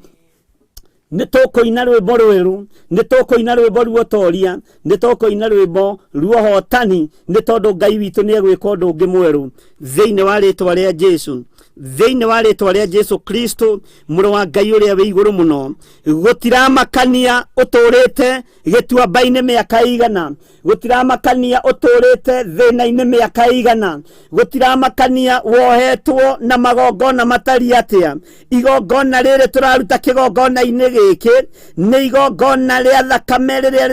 Nĩ tũkũina rwĩmbo rwerũ, nĩ tũkũina rwĩmbo ruotoria, nĩ tũkũina rwĩmbo ruohotani, nĩ tondũ Ngai witũ nĩ egwĩka ũndũ ũngĩ mwerũ thĩinĩ wa rĩtwa rĩa Jesu, thĩinĩ wa rĩtwa rĩa Jesu Kristo, mũrũ wa Ngai ũrĩa wĩ igũrũ mũno. Gũtiramakania ũtũrĩte gĩtuamba-inĩ mĩaka igana, gũtiramakania ũtũrĩte thĩna-inĩ mĩaka igana, gũtiramakania wohetwo na magongona matariĩ atĩa. Igongona rĩrĩ tũraruta kĩgongona-inĩ gĩkĩ nĩ igongona rĩa thakame rĩrĩa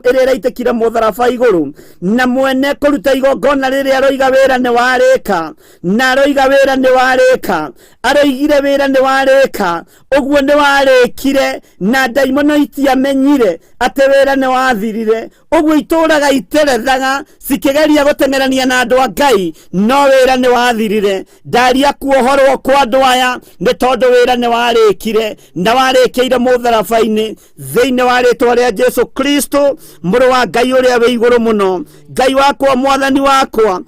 rĩraitĩkire mũtharaba igũrũ, na mwene kũruta igongona rĩrĩa aroiga wĩra nĩ warĩka, na aroiga wĩra nĩ warĩka, aroigire wĩra nĩ warĩka, ũguo nĩ warĩkire, na ndaimono itiamenyire atĩ wĩra nĩ wathirire. Ũguo itũraga iterethaga cikĩgeria gũteng'erania na andũ a Ngai, no wĩra nĩ wathirire. Ndaria kuohorwo kwa andũ aya nĩ tondũ wĩra nĩ warĩkire, na warĩkĩire mũtharaba-inĩ thĩinĩ wa rĩtwa rĩa Jesu Kristo, mũrũ wa Ngai ũrĩa wĩ igũrũ mũno. Ngai wakwa, Mwathani wakwa,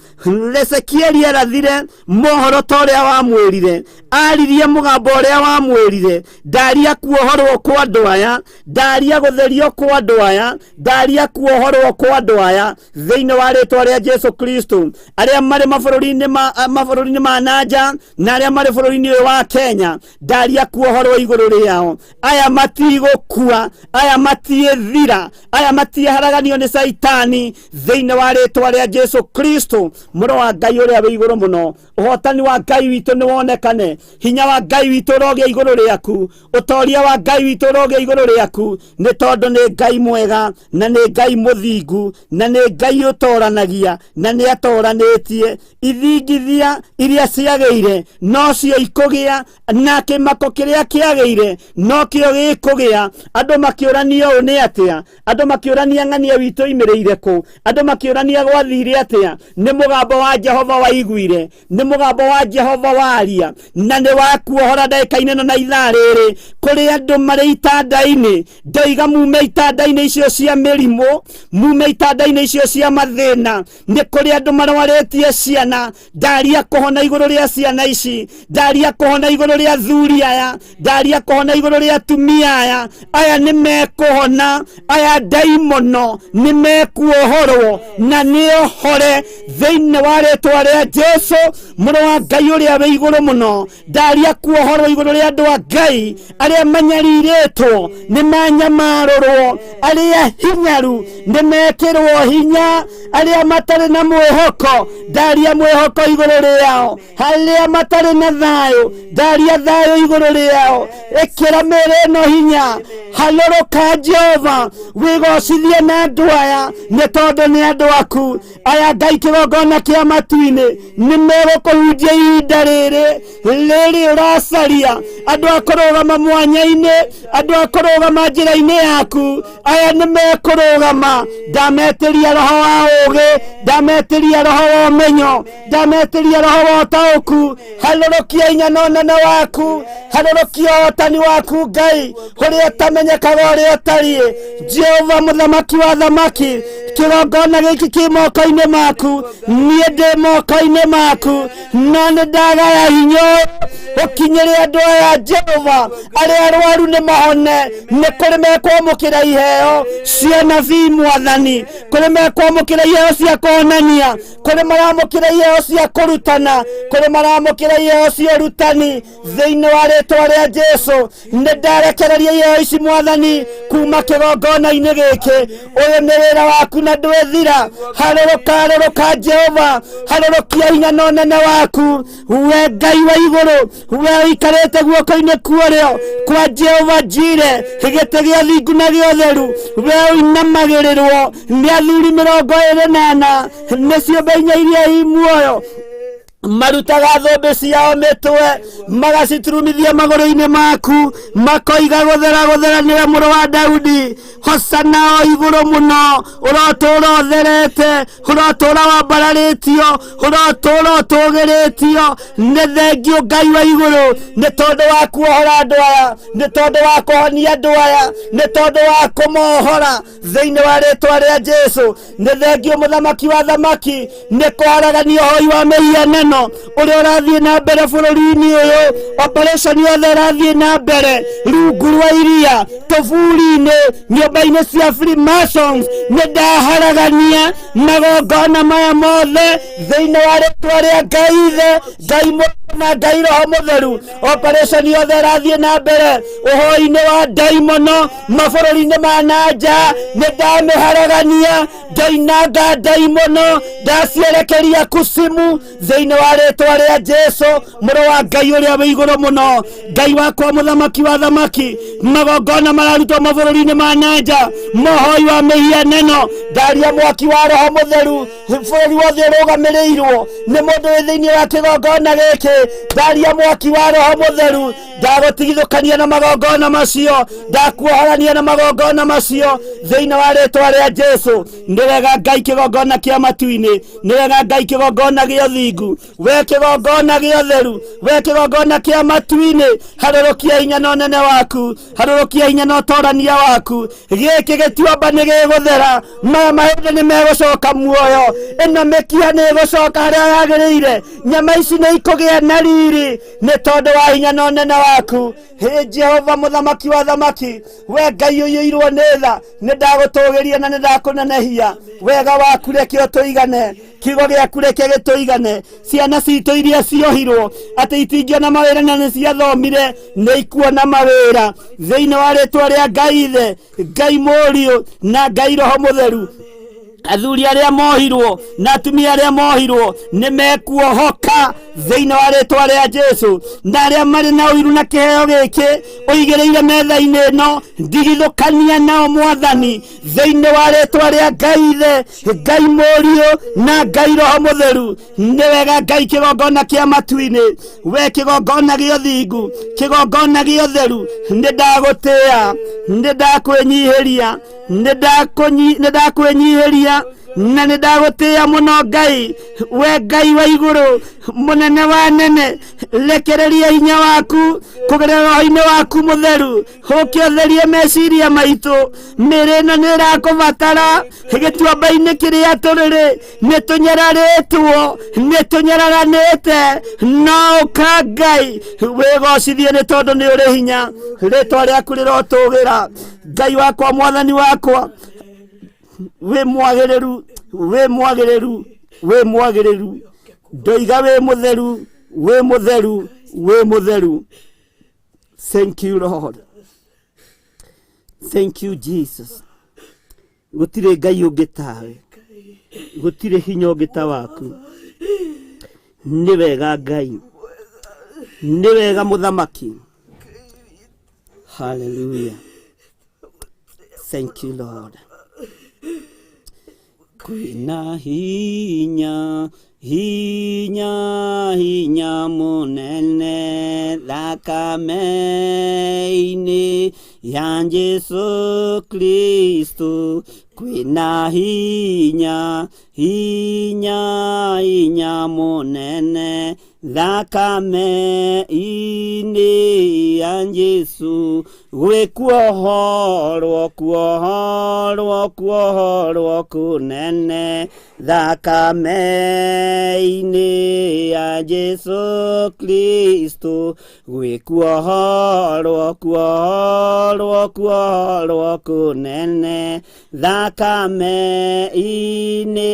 Ezekieli arathire mohoro ta ũrĩa wamwĩrire, aririe mũgambo ũrĩa wamwĩrire. Ndaria kuohorwo kwa andũ aya, ndaria gũtherio kwa andũ aya, ndaria kuohorwo kwa andũ aya thĩinĩ wa rĩtwa rĩa Jesu Kristo. Arĩa marĩ mabũrũri-inĩ ma nanja na arĩa marĩ bũrũri-inĩ ũyũ wa Kenya, ndaria kuohorwo igũrũ rĩao. Aya matigũkua, aya matiĩthira, aya matieharaganio nĩ Caitani thĩinĩ wa rĩtwa rĩa Jesu Kristo, mũrũ wa Ngai ũrĩa wĩ igũrũ mũno. Ũhotani wa Ngai witũ nĩ wonekane, hinya wa Ngai witũ ũrogĩa igũrũ rĩaku, ũtoria wa Ngai witũ ũrogĩa igũrũ rĩaku, nĩ tondũ nĩ Ngai mwega na nĩ Ngai mũthingu na nĩ Ngai ũtoranagia na nĩ atoranĩtie. Ithingithia iria ciagĩire nocio ikũgĩa, na kĩmako kĩrĩa kĩagĩire nokĩo gĩkũgĩa. Andũ makĩũrania ũũ nĩ atĩa, andũ makĩũrania ng'ania witũ imĩrĩire kũ, andũ makĩũrania gwathire atĩa. Nĩ mũgambo wa Jehova waiguire, nĩ mũgambo wa Jehova waria, na nĩ wakuohora ndagĩka-inĩ ĩno na ithaa rĩrĩ. Kũrĩ andũ marĩ itanda-inĩ, ndoiga mume itanda-inĩ icio cia mĩrimũ, mume itanda-inĩ icio cia mathĩna. Nĩ kũrĩ andũ marwarĩtie ciana, ndaria kũhona igũrũ rĩa ciana ici, ndaria kũhona igũrũ rĩa athuri aya, ndaria kũhona igũrũ rĩa atumia aya. Aya nĩ mekũhona, aya ndaimono nĩ mekuohorwo na nĩ ohore thĩinĩ wa rĩtwa rĩa Jesu, mũrũ wa Ngai ũrĩa wĩ igũrũ mũno. Ndaria kuohorwo igũrũ rĩa andũ a Ngai arĩa manyarirĩtwo nĩ manyamarũrwo, arĩa hinyaru nĩ mekĩrwo hinya, arĩa matarĩ na mwĩhoko ndaria mwĩhoko igũrũ rĩao, arĩa matarĩ na thayũ ndaria thayũ igũrũ rĩao. Ĩkĩra mĩĩrĩ ĩno hinya, harũrũka Jehova, wĩgocithie na andũ aya, nĩ tondũ nĩ andũ aku. Aya Ngai kĩgongona kĩa matu-inĩ nĩ megũkũhunjia ihinda rĩrĩ rĩrĩ ũracaria andũ a kũrũgama mwanya-inĩ, andũ a kũrũgama njĩra-inĩ yaku. Aya nĩ mekũrũgama. Ndametĩria roho wa ũũgĩ, ndametĩria roho wa ũmenyo, ndametĩria roho wa ũtaũku. Harũrũkia hinya na ũnene waku, harũrũkia ũhotani waku Ngai ũrĩa ũtamenyekete. ũmenyekaga ũrĩa ũtariĩ. Jehova mũthamaki wa thamaki, kĩgongona gĩkĩ kĩ moko-inĩ maku, niĩ ndĩ moko-inĩ maku, no nĩ ndagaya hinya ũyũ ũkinyĩre andũ aya. Jehova, arĩa arwaru nĩ mahone, nĩ kũrĩ mekwamũkĩra iheo cia nabii mwathani, kũrĩ mekwamũkĩra iheo cia kũhonania, kũrĩ maramũkĩra iheo cia kũrutana, kũrĩ maramũkĩra iheo cia ũrutani. Thĩinĩ wa rĩtwa rĩa Jesu nĩ ndarekereria iheo ici mwathani kuma kĩgongona-inĩ gĩkĩ. Ũyũ nĩ wĩra waku na ndwĩthira. Harũrũka, harũrũka Jehova, harũrũkia hinya na ũnene waku, we Ngai wa igũrũ, we ũikarĩte guoko-inĩ kuorĩo kwa Jehova Jire, gĩtĩ gĩa thingu na gĩa ũtheru, we ũinamagĩrĩrwo nĩ athuri 24 nĩ ciũmbe inya iria i muoyo, marutaga thũmbĩ ciao mĩtwe magaciturumithia magũrũ-inĩ maku, makoiga gũthera gũthera nĩwe mũrũ wa Daudi, hosana o igũrũ mũno. Ũrotũra ũtherete, ũrotũra wambararĩtio, ũrotũra ũtũgĩrĩtio. Nĩ thengio Ngai wa igũrũ nĩ tondũ wa kuohora andũ aya, nĩ tondũ wa kũhonia andũ aya, nĩ tondũ wa kũmohora thĩinĩ wa rĩtwa rĩa Jesu. Nĩ thengio mũthamaki wa thamaki nĩ kũharagania ũhoi wa mĩhianano ũrĩa ũrathiĩ na mbere bũrũri-inĩ ũyũ, operation yothe ĩrathiĩ na mbere rungu rwa iria, tũburi-inĩ, nyũmba-inĩ cia Freemasons. Nĩ ndaharagania magongona maya mothe thĩinĩ wa rĩtwa rĩa Ngai Ithe, Ngai Mũriũ na Ngai Roho Mũtheru. Operation yothe ĩrathiĩ na mbere ũhoi-inĩ wa ndaimono mabũrũri-inĩ ma na nja, nĩ ndamĩharagania, ndainanga ndaimono, ndacierekeria kusimu thĩinĩ wa rĩtwa rĩa Jesu mũrũ wa Ngai ũrĩa wĩ igũrũ mũno. Ngai wakwa mũthamaki wa thamaki, magongona mararutwo mabũrũri-inĩ ma na nja, mohoi wa mĩhianano, ndaria mwaki wa Roho Mũtheru bũrũri wothe ũrũgamĩrĩirwo nĩ mũndũ wĩ thĩinĩ wa kĩgongona gĩkĩ, ndaria mwaki wa Roho Mũtheru, ndagũtigithũkania na magongona macio, ndakuohorania na magongona macio thĩinĩ wa rĩtwa rĩa Jesu. Nĩ wega Ngai kĩgongona kĩa matu-inĩ, nĩ wega Ngai kĩgongona gĩa ũthingu, we kĩgongona gĩa ũtheru, we kĩgongona kĩa matu-inĩ, harũrũkia hinya na ũnene waku, harũrũkia hinya na ũtorania waku. Gĩkĩ gĩtuamba nĩ gĩgũthera, maya mahĩndĩ nĩ megũcoka muoyo, ĩno mĩkiha nĩ ĩgũcoka harĩa yagĩrĩire, nyama ici nĩ ikũgĩa na riri nĩ tondũ wa hinya na ũnene waku. Hĩ Jehova mũthamaki wa thamaki, we Ngai ũiyũirwo nĩ tha, nĩ ndagũtũgĩria na nĩ ndakũnenehia. Wega waku reke ũtũigane, kiugo gĩaku reke gĩtũigane. Ciana citũ iria ciohirwo atĩ itingĩona mawĩra na nĩ ciathomire, nĩ ikuona mawĩra thĩinĩ wa rĩtwa rĩa Ngai Ithe, Ngai Mũriũ na Ngai Roho Mũtheru. Athuri arĩa mohirwo na atumia arĩa mohirwo nĩ mekuohoka thĩinĩ wa rĩtwa rĩa Jesu, na arĩa marĩ na ũiru na kĩheo gĩkĩ ũigĩrĩire metha-inĩ ĩno, ndigithũkania nao mwathani thĩinĩ wa rĩtwa rĩa Ngai Ithe, Ngai Mũriũ na Ngai Roho Mũtheru. Nĩ wega Ngai kĩgongona kĩa matu-inĩ, we kĩgongona gĩa ũthingu, kĩgongona gĩa ũtheru, nĩ ndagũtĩĩa, nĩ ndakwĩnyihĩria, nĩ ndakwĩnyihĩria na nĩ ndagũtĩĩa mũno Ngai, we Ngai wa igũrũ, mũnene wa nene. Rekereria hinya waku kũgerera roho-inĩ waku mũtheru, ũke ũtherie meciria maitũ. Mĩĩrĩ ĩno nĩ ĩrakũbatara gĩtuamba-inĩ kĩrĩa tũrĩrĩ, nĩ tũnyararĩtwo, nĩ tũnyararanĩte, no ũka Ngai wĩgocithie nĩ tondũ nĩ ũrĩ hinya. Rĩtwa rĩaku rĩrotũgĩra Ngai wakwa, mwathani wakwa, wĩ mwagĩrĩru, wĩ mwagĩrĩru, wĩ mwagĩrĩru, ndoiga wĩ mũtheru, wĩ mũtheru, wĩ mũtheru. Thank you Lord, thank you Jesus. Gũtirĩ Ngai ũngĩ tawe, gũtirĩ hinya ũngĩ ta waku. Nĩ wega Ngai, nĩ wega mũthamaki. Hallelujah, thank you Lord. Kwĩna hinya, hinya, hinya mũnene thakame-inĩ ya Jesu Kristo. Kwĩna hinya, hinya, hinya mũnene. thakame-inĩ ya Jesu gwĩkuohorwo kuohorwo kuohorwo kũnene thakame-inĩ ya Jesu Kristo gwĩkuohorwo kuohorwo kuohorwo kũnene thakame-inĩ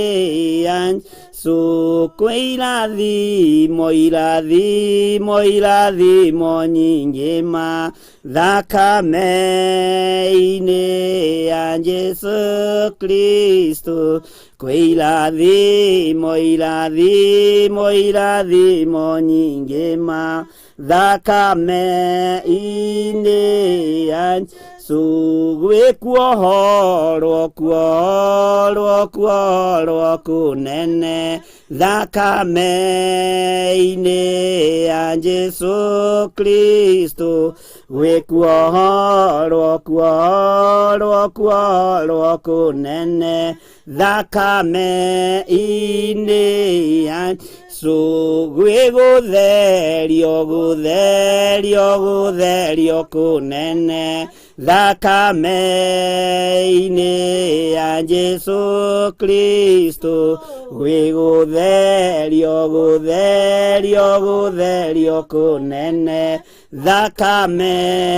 ya Jesu kwĩ irathimo irathimo irathimo nyingĩ ma thakame-inĩ ya Jesu Kristo kwĩ irathimo irathimo irathimo nyingĩ ma thakame-inĩ ya Jesu gwĩkuohorwo kuohorwo kuohorwo kũnene thakame-inĩ ya Jesu Kristo gwĩkuohorwo kuohorwo kuohorwo kũnene thakame-inĩ ya Jesu gwĩgũtherio gũtherio gũtherio kũnene thakame-inĩ ya Jesu Kristo gwĩgũtherio gũtherio gũtherio kũnene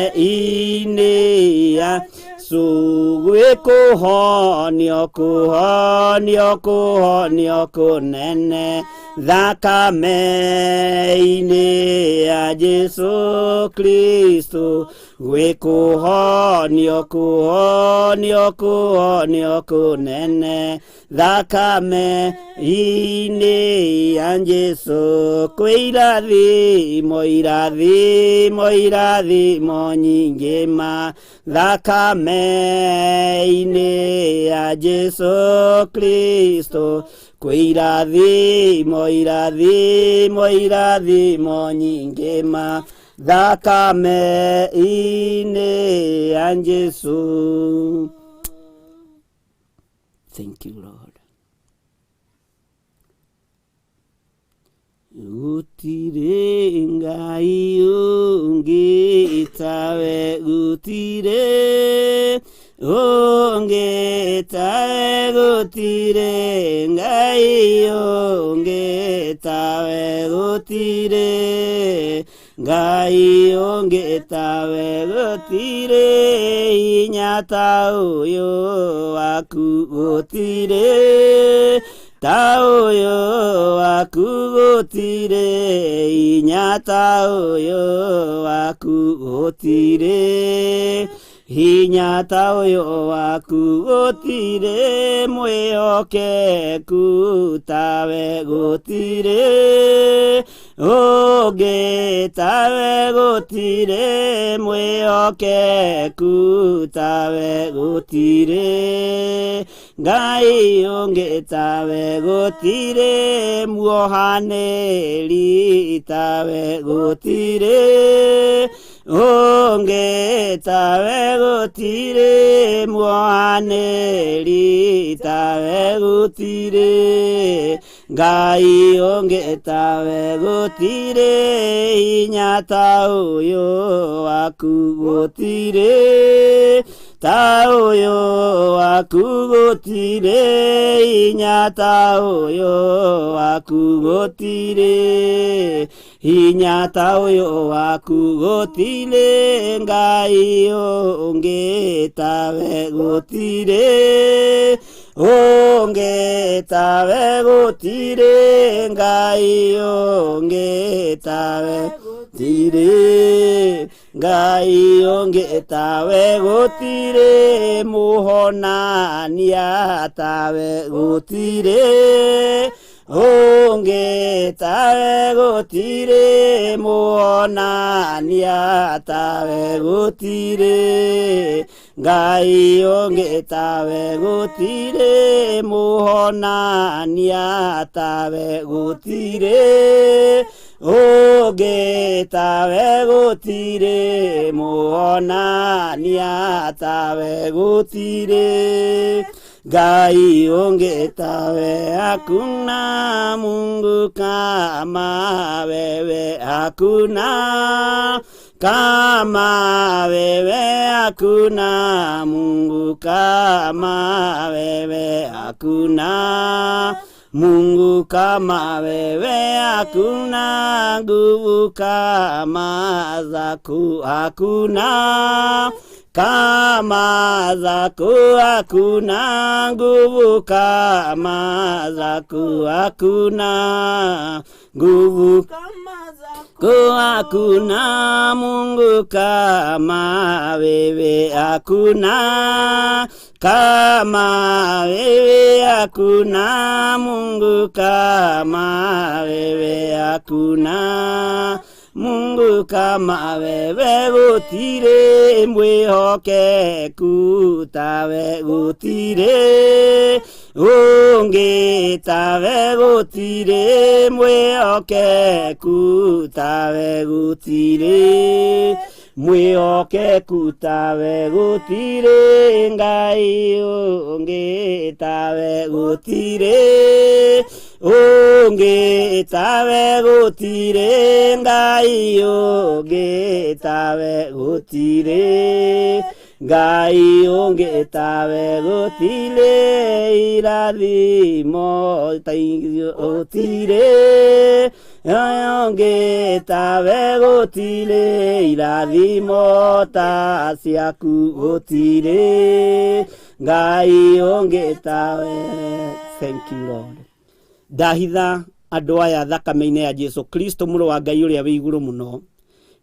thakame-inĩ ya Jesu gwĩkũhonio kũhonio kũhonio kũnene thakame-inĩ ya Jesu Kristo gwĩkũhonio kũhonio kũhonio kũnene thakame-inĩ ya Jesu kwĩ irathimo irathimo irathimo nyingĩ ma thakame-inĩ ya Jesu Kristo kwĩ irathimo irathimo irathimo nyingĩ ma thakame-inĩ ya Jesu. Thank you, Lord. Gũtirĩ Ngai ũngĩ tawe, gũtirĩ ũngĩ tawe, gũtirĩ Ngai ũngĩ tawe, gũtirĩ Ngai ũngĩ tawe, gũtirĩ hinya ta ũyũ waku, gũtirĩ ta ũyũ waku, gũtirĩ hinya ta ũyũ waku, gũtirĩ hinya ta ũyũ waku, gũtirĩ mwĩhokeku tawe, gũtirĩ ũngĩ tawe, gũtirĩ mwĩhokeku tawe, gũtirĩ Ngai ũngĩ tawe, gũtirĩ muohanĩri tawe, gũtirĩ ũngĩ tawe, gũtirĩ muohanĩri tawe, gũtirĩ Ngai ũngĩ tawe, gũtirĩ hinya ta ũyũ waku, gũtirĩ ta ũyũ waku, gũtirĩ hinya ta ũyũ waku, gũtirĩ hinya ta ũyũ waku, gũtirĩ Ngai ũngĩ tawe, gũtirĩ ũngĩ tawe, gũtirĩ Ngai ũngĩ tawe, gũtirĩ Ngai ũngĩ tawe, gũtirĩ mũhonania tawe, gũtirĩ ũngĩ tawe, gũtirĩ mũhonania tawe, gũtirĩ Ngai ũngĩ tawe, gũtirĩ mũhonania tawe, gũtirĩ ũngĩ tawe, gũtirĩ mũhonania tawe, gũtirĩ Ngai ũngĩ tawe, hakuna Mungu kama wewe, hakuna kama wewe, hakuna Mungu kama wewe, hakuna Mungu kama wewe, hakuna nguvu kama zako, hakuna kama zako, hakuna nguvu kama zako, hakuna nguvu kama zako, ko hakuna Mungu kama wewe, hakuna kama wewe, hakuna Mungu kama wewe, hakuna Mungu kama wewe, gũtirĩ mwĩhokeku tawe, gũtirĩ ũngĩ tawe, gũtirĩ mwĩhokeku tawe, gũtirĩ mwĩhokeku tawe, gũtirĩ Ngai ũngĩ tawe, gũtirĩ ũngĩ tawe, gũtirĩ Ngai ũngĩ tawe, gũtirĩ Ngai ũngĩ tawe, gũtirĩ irathimo gũtirĩ ũngĩ tawe, gũtirĩ irathimo ta ciaku, gũtirĩ Ngai ũngĩ tawe. Thank you Lord. Ndahitha andũ aya thakame-inĩ ya Jesu Kristo mũrũ wa Ngai ũrĩa wĩ igũrũ mũno,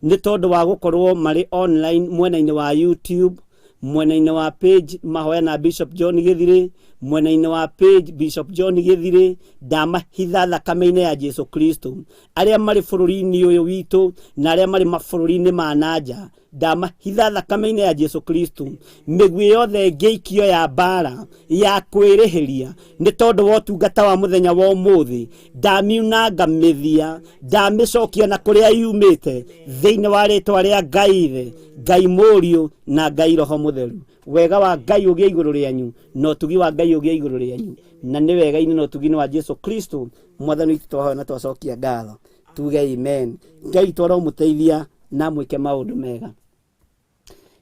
nĩ tondũ wa gũkorwo marĩ online mwena-inĩ wa YouTube, mwena-inĩ wa page mahoya na Bishop John Gĩthirĩ, mwena-inĩ wa page Bishop John Gĩthirĩ. Ndamahitha thakame-inĩ ya Jesu Kristo, arĩa marĩ bũrũri-inĩ ũyũ witũ na arĩa marĩ mabũrũri-inĩ ma nanja, ndamahitha thakame-inĩ ya Jesu Kristo. Mĩguĩ yothe ĩngĩikio ya mbara ya kwĩrĩhĩria nĩ tondũ wa ũtungata wa mũthenya wa ũmũthĩ, ndamiunanga mĩthia, ndamĩcokia na kũrĩa yumĩte, thĩinĩ wa rĩtwa rĩa Ngai Ithe, Ngai Mũriũ na Ngai Roho Mũtheru. Wega wa Ngai ũgĩe igũrũ rĩanyu na ũtugi wa Ngai ũgĩe igũrũ rĩanyu, na nĩ wega-inĩ na ũtugi-inĩ wa Jesu Kristo mwathani witũ twahoya na twacokia ngatho, tuge amen. Ngai witũ aromũteithia na amwĩke maũndũ mega.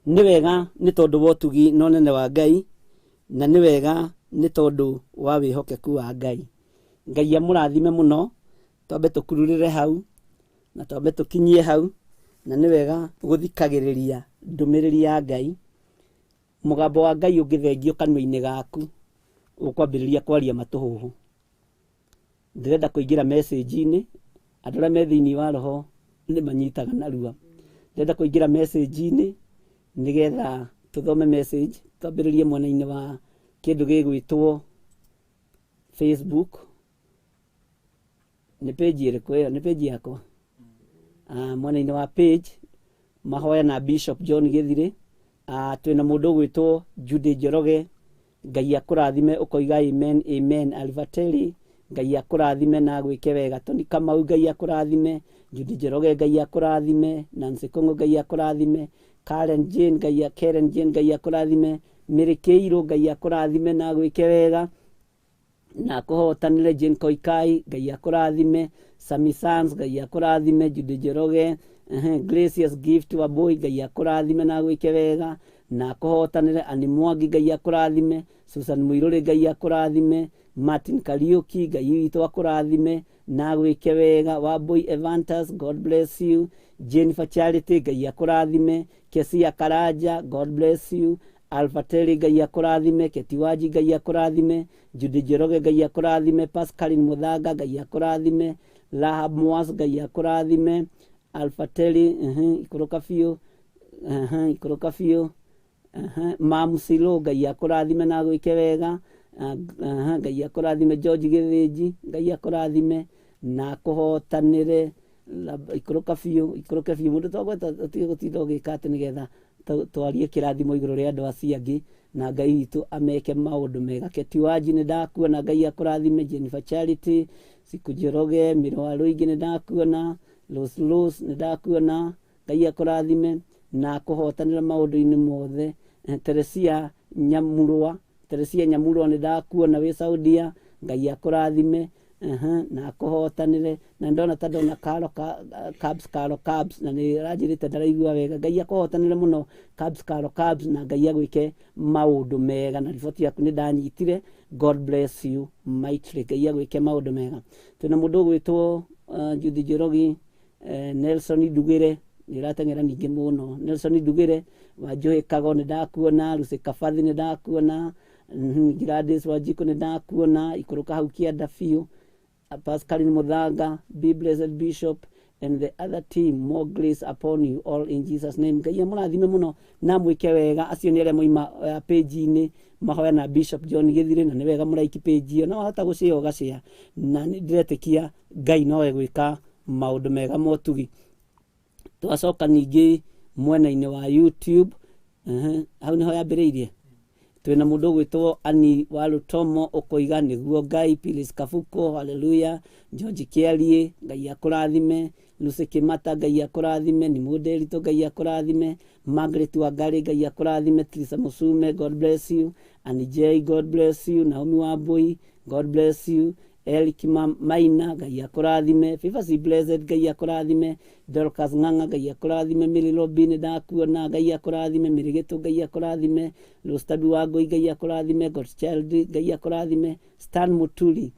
Nĩ wega nĩ tondũ wa ũtugi na ũnene wa Ngai, na nĩ wega nĩ tondũ wa wĩhokeku wa Ngai. Ngai amũrathime mũno. Twambe tũkururĩre hau na twambe tũkinyie hau, na nĩ wega gũthikagĩrĩria ndũmĩrĩri ya Ngai. Mũgambo wa Ngai ũngĩthengio kanua-inĩ gaku, ũkwambĩrĩria kwaria matũhũhũ. Ndĩrenda kũingĩra message-inĩ, andũ arĩa me thĩinĩ wa roho nĩ manyitaga narua. Ndĩrenda kũingĩra message-inĩ nĩgetha tũthome message, twambĩrĩrie mwena-inĩ wa kĩndũ gĩgwĩtwo Facebook. Nĩ page ĩrĩkũ ĩyo? Nĩ page yakwa. Mwena-inĩ wa page mahoya na Bishop John Gĩthirĩ. Twĩna mũndũ ũgwĩtwo Judy Njoroge, Ngai akũrathime ũkoiga amen amen. Alivateli, Ngai akũrathime na agwĩke wega. Tony Kamau, Ngai akũrathime. Judy Njoroge, Ngai akũrathime. Nancy Kong'o, Ngai akũrathime. Karen Jane, Ngai Karen Jane, Ngai akũrathime. Mary Keiro, Ngai akũrathime na agwĩke wega na akũhotanĩre. Jane Koikai, Ngai akũrathime. Sami Sans, Ngai akũrathime. Judy Njoroge, Gracious Gift wa Boy, Ngai akũrathime na agwĩke wega na akũhotanĩre. Annie Mwangi, Ngai akũrathime. Susan Muirũrĩ, Ngai akũrathime. Martin Kariuki, Ngai witũ akũrathime na agwĩke wega. Wambui Evantas, God bless you. Jennifer Charity, Ngai akũrathime. Kesia Karanja, God bless you. Alpha Terry, Ngai akũrathime. Ketiwaji, Ngai akũrathime. Judy Njoroge, Ngai akũrathime. Pascaline Muthanga, Ngai akũrathime. Rahab Mwas, Ngai akũrathime. Alpha Terry, ikũrũka biũ, ikũrũka biũ. Mam Silo, Ngai akũrathime na agwĩke wega. Ngai akũrathime. George Gĩthĩnji, Ngai akũrathime na akũhotanĩre. Ikũrũka biũ, ikũrũke biũ. Mũndũ twagweta ũtige gũtinda ũgĩka atĩ nĩgetha twarie kĩrathimo igũrũ rĩa andũ acio angĩ, na Ngai witũ ameke maũndũ mega. Ketiwaji, nĩ ndakuona, Ngai akũrathime. Jennifer Charity, Siku Njoroge, Mĩro wa Rũingĩ, nĩ ndakuona. Los Los, nĩ ndakuona, Ngai akũrathime na akũhotanĩre maũndũ-inĩ mothe. Teresia Nyamurwa, Teresia Nyamurwa nĩ ndakuona wĩ Saudia, Ngai akũrathime na akũhotanĩre. Na ndona ta ndona Karo Cabs, Karo Cabs, na nĩ aranjĩrĩte ndaraigua wega. Ngai akũhotanĩre mũno Cabs, Karo Cabs, na Ngai agwĩke maũndũ mega. Na riboti yaku nĩ ndanyitire. God bless you mightily. Ngai agwĩke maũndũ mega. Twĩna mũndũ ũgwĩtwo Judy Njorogi, Nelson Ndugĩre, nĩ ũrateng'era ningĩ mũno. Nelson Ndugĩre wa Njohi Kago nĩ ndakuona, Lucy Kabathi nĩ ndakuona, Gladys Wanjikũ nĩ ndakuona, ikũrũka hau kĩanda biũ. Pascaline Muthanga, be blessed Bishop and the other team, more grace upon you all in Jesus name. Ngai amũrathime mũno na mwĩke wega. Acio nĩ arĩa moima page-inĩ mahoya na Bishop John Githire, na nĩ wega mũraiki page ĩyo, na wahota gũcĩa ũgacĩa, na nĩ ndĩretĩkia Ngai no egwĩka maũndũ mega motugi. Twacoka ningĩ mwena-inĩ wa YouTube, hau nĩho yambĩrĩirie. Twĩna mũndũ ũgwĩtwo Ani wa Rutomo ũkoiga nĩguo Ngai, Phyllis Kabuko, haleluya, George Kĩarie, Ngai akũrathime, Lucy Kĩmata, Ngai akũrathime, Nimũndĩritũ, Ngai akũrathime, Margaret Wangari, Ngai akũrathime, Teresa Musume, God bless you, Annie J, God bless you, Naomi Wambui, God bless you, Eric Maina, Ngai akũrathime, Favors Blessed, Ngai akũrathime, Dorcas Ng'ang'a, Ngai akũrathime, Mary Robin ndakuona, Ngai akũrathime, Mary Gĩtũ, Ngai akũrathime, Rostabi Wangũi, Ngai akũrathime, Godchild, Ngai akũrathime, Stan Muturi,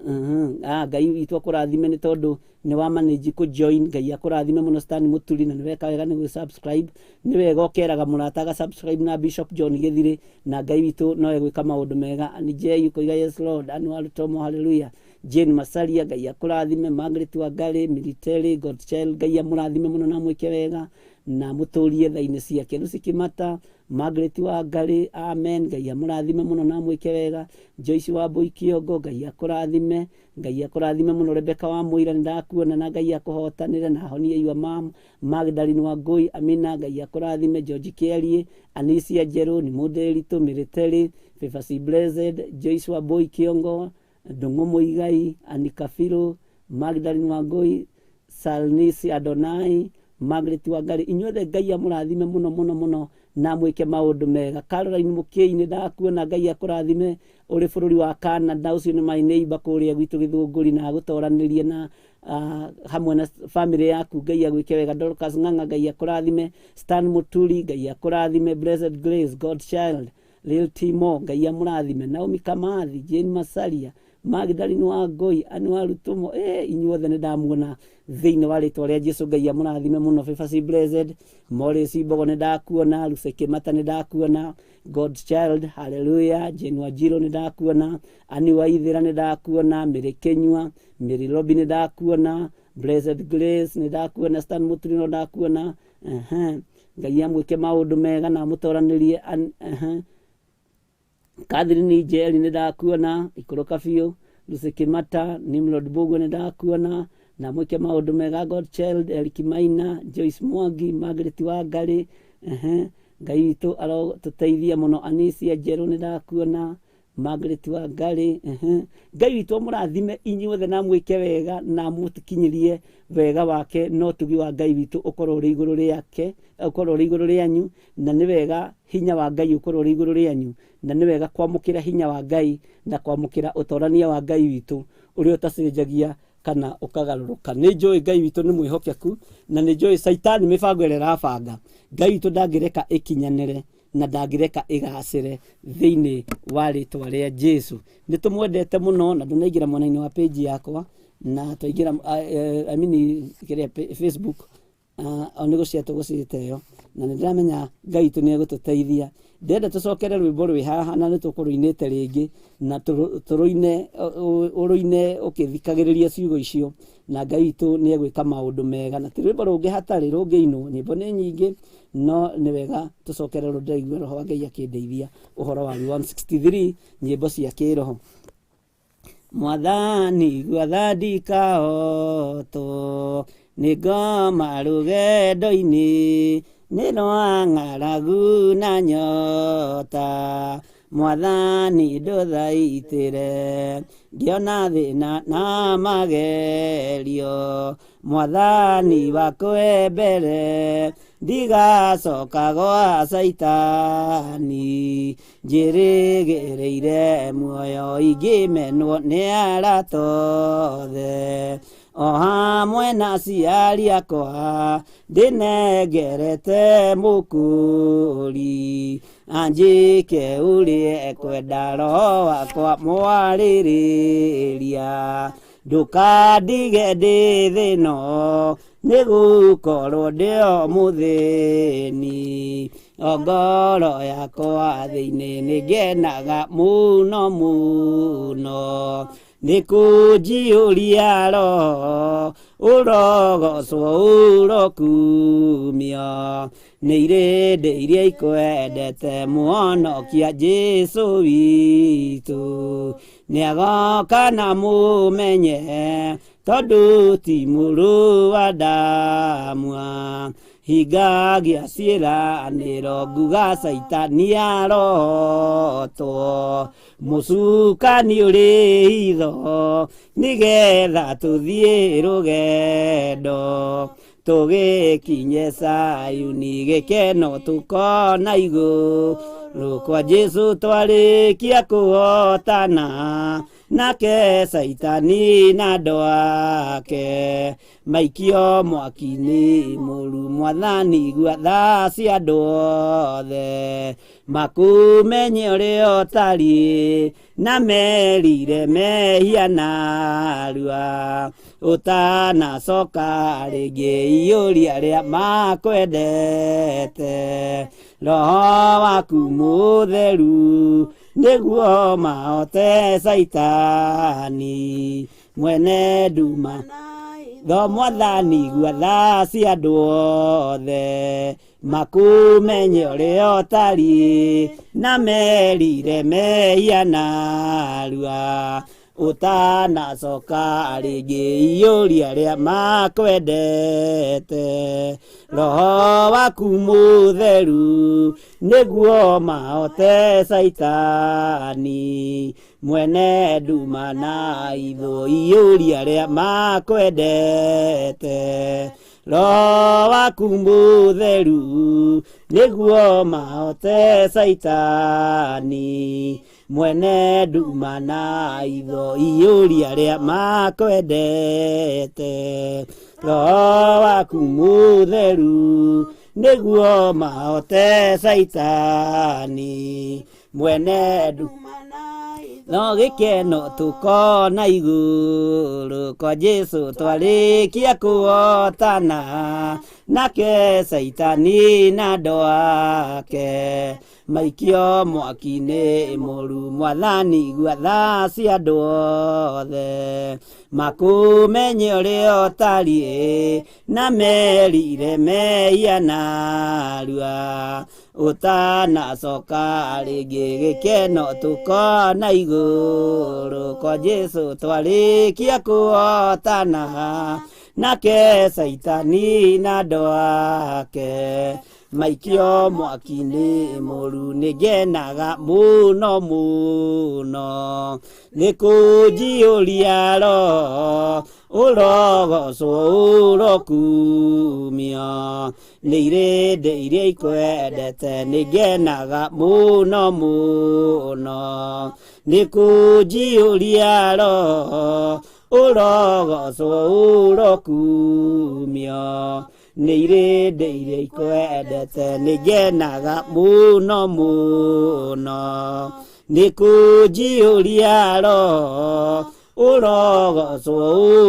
Ngai witũ akũrathime nĩ tondũ nĩ wa manage kũ join. Ngai akũrathime mũno Stan Muturi, na nĩ weka wega nĩ gũ subscribe. Nĩ wega ũkeraga mũrata aga subscribe na Bishop John Githire, na Ngai witũ no egwĩka maũndũ mega. Ani J ũkoiga yes Lord, Ani wa Rutomo, hallelujah. Jane Masaria, Ngai akũrathime, Margaret Wangari, Military, Godchild, Ngai amũrathime mũno na mwĩke wega na mũtũrie tha-inĩ ciake. Lucy Kimata, Margaret Wangari, amen. Ngai amũrathime mũno na mwĩke wega. Joyce Wambui Kĩongo, Ngai akũrathime, Ngai akũrathime mũno. Rebecca wa Mũira nĩ ndakuona, na Ngai akũhotanĩre na ahonie your mom. Magdalene Wangui, Amina, Ngai akũrathime. George Kĩarie, Anisia Njerũ, Nimũndĩritũ, Military, Favors Blessed, Joyce Wambui Kĩongo, Ndũng'ũ Mũigai, Anika Firũ, Magdalene Wangui, Salnisi Adonai, Margaret Wangari, inyuothe Ngai amũrathime mũno mũno mũno na mwĩke maũndũ mega. Caroline Mũkĩi nĩ ndakuona, Ngai akũrathime ũrĩ bũrũri wa Canada, ũcio nĩ my neighbor kũrĩa gwitũ Gĩthũngũri, na agũtoranĩrie na hamwe na family yaku. Ngai agwĩke wega. Dorcas Ng'ang'a, Ngai akũrathime. Stan Muturi, Ngai akũrathime. Blessed Grace, Godchild, Lil Timo, Ngai amũrathime. Naomi Kamathi, Jane Masaria, Magdalene Wangui, Anne wa Rutomo, inyuothe nĩ ndamuona thĩinĩ wa rĩtwa rĩa Jesu. Ngai amũrathime mũno. Favors Blessed, Morris Mbogo nĩ ndakuona, Lucy Kimata nĩ ndakuona, Godchild, hallelujah, Jane Wanjiru nĩ ndakuona, Annie Waithĩra nĩ ndakuona, Mary Kenyua, Mary Robi nĩ ndakuona, Blessed Grace nĩ ndakuona, Stan Muturi no ndakuona. Ngai amwĩke maũndũ mega na amũtoranĩrie. Catherine Njeri nĩ ndakuona, ikũrũka biũ. Lucy Kimata, Nimrod Mbugua nĩ ndakuona na mwĩke maũndũ mega. Godchild, Eric Maina, Joyce Mwangi, Margaret Wangari, Ngai witũ arotũteithia mũno. Anisia Njerũ nĩ ndakuona, Margaret Wangari, Ngai witũ amũrathime inyuothe na mwĩke wega na mũtũkinyĩrie wega wake, no tugi wa Ngai witũ ũkorwo ũrĩ igũrũ rĩake, ũkorwo ũrĩ igũrũ rĩanyu, na nĩ wega hinya wa Ngai ũkorwo ũrĩ igũrũ rĩanyu, na nĩ wega kwamũkĩra hinya wa Ngai na kwamũkĩra ũtorania wa Ngai witũ ũrĩa ũtacenjagia kana ũkagarũrũka. Nĩ njũĩ Ngai witũ nĩ mwĩhokeku, na nĩ njũĩ Caitani mĩbango ĩrĩa ĩrabanga Ngai witũ ndangĩreka ĩkinyanĩre na ndangĩreka ĩgacĩre thĩinĩ wa rĩtwa rĩa Jesu. Nĩ tũmwendete mũno, na ndũnaingĩra mwena-inĩ wa page yakwa na twaingĩra, I mean, kĩrĩa Facebook, o nĩ gũcia tũgũciĩte ĩyo, na nĩ ndĩramenya Ngai witũ nĩ egũtũteithia. Ndĩrenda tũcokere rwĩmbo rwĩ haha, na nĩ tũkũrũinĩte rĩngĩ, na tũrũine, ũrũine ũkĩthikagĩrĩria ciugo icio, na Ngai witũ nĩ egwĩka maũndũ mega. Na ti rwĩmbo rũngĩ hatarĩ rũngĩinwo, nyĩmbo nĩ nyingĩ, no nĩ wega tũcokere rũrũ. Ndĩraigua roho wa Ngai akĩndeithia ũhoro wa 163, nyĩmbo cia kĩroho. Mwathani gwatha ndikahotwo nĩ ngoma rũgendo-inĩ, nĩ rwa ng'aragu na nyota. Mwathani ndũthaitĩre ngĩona thĩna na magerio Mwathani wakwe mbere ndigacoka gwa Caitani njĩrĩgĩrĩire muoyo ingĩmenwo nĩ arata othe o hamwe na aciari akwa ndĩnengerete mũkũri anjĩke ũrĩa ekwenda roho wakwa mwarĩrĩria ndũkandige ndĩ thĩno nĩgũkorwo ndĩ o mũthĩni o ngoro yakwa thĩinĩ nĩngenaga mũno mũno nĩ kũnjiyũria roho ũrogocwo ũrokumio nĩ irĩndĩ iria ikwendete mũhonokia Jesũ witũ nĩagoka na mũmenye tondũ ti mũrũ wa Adamu hingagia ciĩranĩro nguga Caitani arotwo mũcukani ũrĩ hitho nĩgetha tũthiĩ rũgendo tũgĩkinye Sayuni gĩkeno tũkona igũrũ kwa Jesũ twarĩkia kũhotana nake Caitani na andũ ake maikio mwaki-inĩ mũru Mwathani igua tha cia andũ othe makũmenye ũrĩa ũtariĩ na merire mehia narua ũtanacoka rĩngĩ iyũria arĩa makwendete roho waku mũtheru nĩguo mahote Caitani mwene nduma tho Mwathani igua tha cia andũ othe makũmenye ũrĩa ũtariĩ na merire mehia narua ũtanacoka rĩngĩ iyũria arĩa makwendete roho waku mũtheru nĩguo mahote Caitani mwene nduma na ithũ iyũria arĩa makwendete roho waku mũtheru nĩguo mahote Caitani mwene nduma na itho iyũria arĩa makwendete roho waku mũtheru nĩguo mahote Caitani mwene nduma no gĩkeno tũkona igũrũ kwa Jesũ twarĩkia kũhotana nake Caitani na andũ ake maikio mwaki-inĩ mũru Mwathani igua tha cia andũ othe makũmenye ũrĩa ũtariĩ na merire mehia narua ũtanacoka rĩngĩ gĩkeno tũkona igũrũ kwa Jesũ twarĩkia kũhotana nake Caitani na andũ ake maikio mwaki-inĩ mũru nĩngenaga mũno mũno nĩ kũnjiyũria roho ũrogocwo ũrokumio nĩ irĩndĩ iria ikwendete nĩngenaga mũno mũno nĩ kũnjiyũria roho ũrogocwo ũrokumio nĩ irĩndĩ iria ikwendete nĩngenaga mũno mũno nĩ kũnjiyũria roho ũrogocwo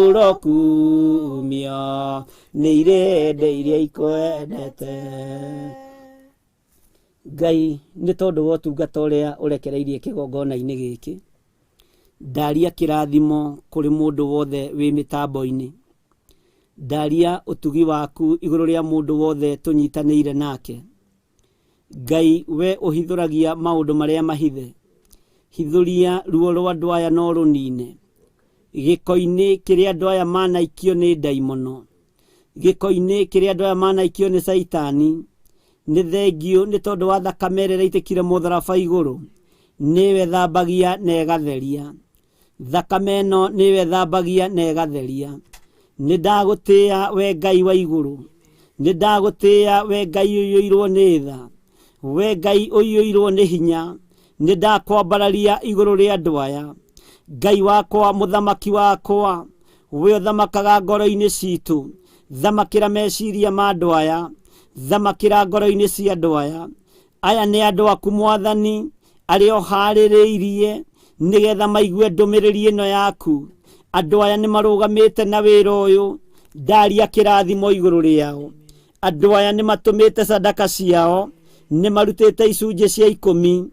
ũrokumio nĩ irĩndĩ iria ikwendete. Ngai nĩ tondũ wa ũtungata ũrĩa ũrekereirie kĩgongona-inĩ gĩkĩ ndaria kĩrathimo kũrĩ mũndũ wothe wĩ mĩtambo-inĩ ndaria ũtugi waku igũrũ rĩa mũndũ wothe tũnyitanĩire nake Ngai we ũhithũragia maũndũ marĩa mahithe hithũria ruo rwa andũ aya no rũnine gĩko-inĩ kĩrĩa andũ aya manaikio nĩ ndaimono gĩko-inĩ kĩrĩa andũ aya manaikio nĩ Caitani nĩ thengio nĩ tondũ wa thakame ĩrĩa ĩraitĩkire mũtharaba igũrũ Nĩwe thambagia na ĩgatheria. Thakame ĩno nĩwe thambagia na ĩgatheria. Nĩ ndagũtĩĩa we Ngai wa igũrũ. Nĩ ndagũtĩĩa we Ngai ũiyũirwo nĩ tha. We Ngai ũiyũirwo nĩ hinya. Nĩ ndakwambararia igũrũ rĩa andũ aya. Ngai wakwa, mũthamaki wakwa, we ũthamakaga ngoro-inĩ citũ. Thamakĩra meciria ma andũ aya. Thamakĩra ngoro-inĩ cia andũ aya. Aya nĩ andũ aku Mwathani, arĩa ũharĩrĩirie nĩgetha maigue ndũmĩrĩri ĩno yaku. Andũ aya nĩ marũgamĩte na wĩra ũyũ, ndaria kĩrathimo igũrũ rĩao. Andũ aya nĩ matũmĩte sadaka ciao, nĩ marutĩte icunjĩ cia 10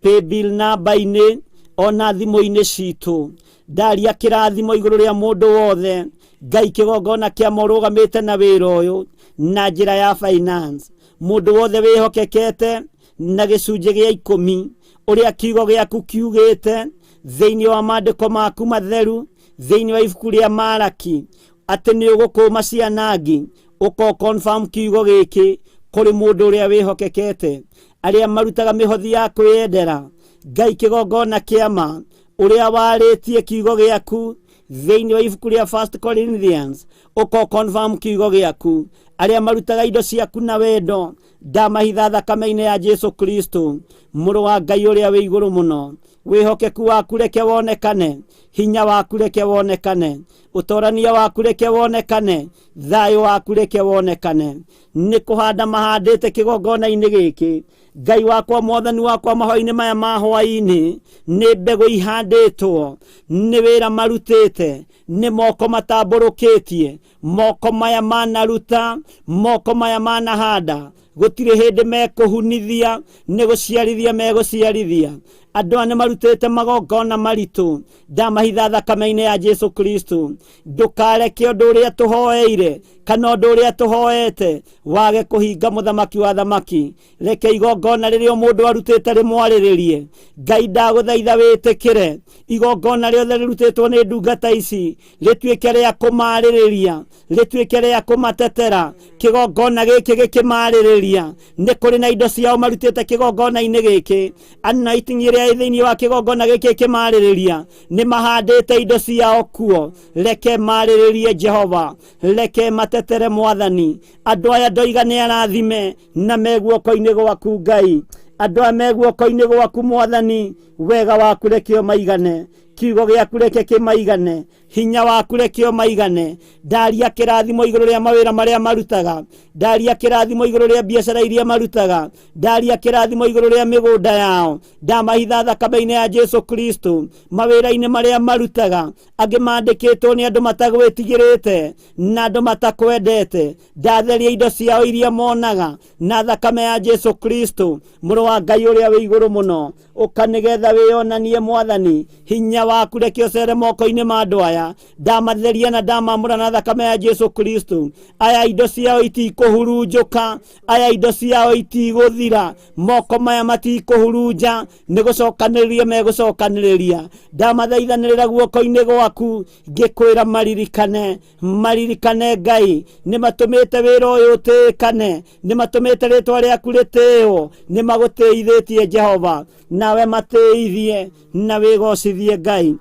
paybill namba-inĩ ona thimũ-inĩ citũ. Ndaria kĩrathimo igũrũ rĩa mũndũ wothe. Ngai kĩgongona kĩa morũgamĩte na wĩra ũyũ na njĩra ya finance. Mũndũ wothe wĩhokekete na gĩcunjĩ gĩa 10 ũrĩa kiugo gĩaku kiugĩte thĩinĩ wa maandĩko maku matheru, thĩinĩ wa ibuku rĩa Maraki, atĩ nĩ ũgũkũma cianangi, ũko confirm kiugo gĩkĩ kũrĩ mũndũ ũrĩa wĩhokekete. Arĩa marutaga mĩhothi ya kwĩyendera, Ngai kĩgongona kĩa ma ũrĩa warĩtie kiugo gĩaku thĩinĩ wa ibuku rĩa First Corinthians, ũko confirm kiugo gĩaku. Arĩa marutaga indo ciaku na wendo, ndamahitha thakame-inĩ ya Jesu Kristo, mũrũ wa Ngai ũrĩa wĩ igũrũ mũno. Wĩhokeku waku reke wonekane, hinya waku reke wonekane, ũtorania waku reke wonekane, thayũ waku reke wonekane. Nĩ kũhanda mahandĩte kĩgongona-inĩ gĩkĩ. Ngai wakwa, Mwathani wakwa, mahoya-inĩ maya ma hwaĩ-inĩ, nĩ mbegũ ihandĩtwo, nĩ wĩra marutĩte, nĩ moko matambũrũkĩtie, moko maya manaruta, moko maya manahanda, gũtirĩ hĩndĩ mekũhunithia, nĩ gũciarithia megũciarithia. Andũ aya nĩ marutĩte magongona maritũ, ndamahitha thakame-inĩ ya Jesu Kristo. Ndũkareke ũndũ ũrĩa tũhoeire kana ũndũ ũrĩa tũhoete wage kũhinga, mũthamaki wa thamaki. Reke igongona rĩrĩa mũndũ arutĩte rĩmwarĩrĩrie. Ngai ndagũthaitha wĩtĩkĩre igongona rĩothe rĩrutĩtwo nĩ ndungata ici rĩtuĩke rĩa kũmarĩrĩria, rĩtuĩke rĩa kũmatetera. Kĩgongona gĩkĩ gĩkĩmarĩrĩria, nĩ kũrĩ na indo ciao marutĩte kĩgongona-inĩ gĩkĩ. Anointing ĩrĩa ĩ thĩinĩ wa kĩgongona gĩkĩ ĩkĩmarĩrĩria, nĩ mahandĩte indo ciao kuo. Reke marĩrĩrie Jehova, reke matetere Mwathani. Andũ aya ndoiga nĩ arathime na me guoko-inĩ gwaku Ngai. Andũ aya me guoko-inĩ gwaku Mwathani, wega waku reke ũmaigane, kiugo gĩaku reke kĩmaigane, hinya waku reke ũmaigane. Ndaria kĩrathimo igũrũ rĩa mawĩra marĩa marutaga, ndaria kĩrathimo igũrũ rĩa biacara iria marutaga, ndaria kĩrathimo igũrũ rĩa mĩgũnda yao. Ndamahitha thakame-inĩ ya Jesu Kristo. Mawĩra-inĩ marĩa marutaga, angĩ mandĩkĩtwo nĩ andũ matagwĩtigĩrĩte na andũ matakwendete. Ndatheria indo ciao iria monaga na thakame ya Jesu Kristo, mũrũ wa Ngai ũrĩa wĩ igũrũ mũno. Ũka nĩgetha wĩyonanie Mwathani, hinya waku reke ũcere moko-inĩ ma andũ aya. Ndamatheria na ndamamũra na thakame ya Jesu Kristo. Aya indo ciao itikũhurunjũka, aya indo ciao itigũthira, moko maya matikũhurunja, nĩ gũcokanĩrĩria megũcokanĩrĩria. Ndamathaithanĩrĩra guoko-inĩ gwaku, ngĩkwĩra maririkane, maririkane Ngai. Nĩ matũmĩte wĩra ũyũ ũtĩĩkane, nĩ matũmĩte rĩtwa rĩaku rĩtĩĩo, nĩ magũtĩithĩtie Jehova. Nawe matĩithie na wĩgocithie Ngai.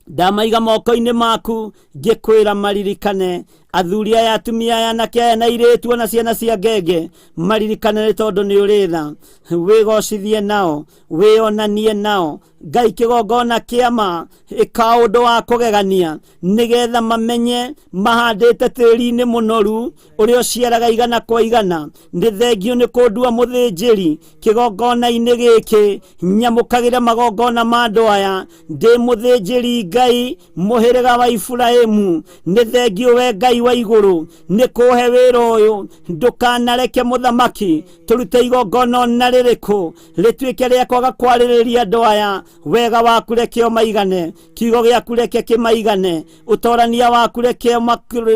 Ndamaiga moko-inĩ maku, ngĩkwĩra maririkane. Athuri aya, atumia aya, anake aya na airĩtu, ona ciana cia ngenge, maririkane nĩ tondũ nĩ ũrĩ tha. Wĩgocithie nao, wĩonanie nao. Ngai kĩgongona kĩa ma, ĩka ũndũ wa kũgegania nĩgetha mamenye mahandĩte tĩri-inĩ mũnoru ũrĩa ũciaraga igana kwa igana. Nĩ thengio nĩ kũndua mũthĩnjĩri kĩgongona-inĩ gĩkĩ, nyamũkagĩre magongona ma andũ aya. Ndĩ mũthĩnjĩri Ngai mũhĩrĩga wa Iburahĩmu. Nĩ thengio we Ngai wa igũrũ nĩ kũhe wĩra ũyũ. Ndũkanareke mũthamaki tũrute igongona ona rĩrĩkũ rĩtuĩke rĩa kwaga kwarĩrĩria andũ aya. Wega waku reke ũmaigane, kiugo gĩaku reke kĩmaigane, ũtorania waku reke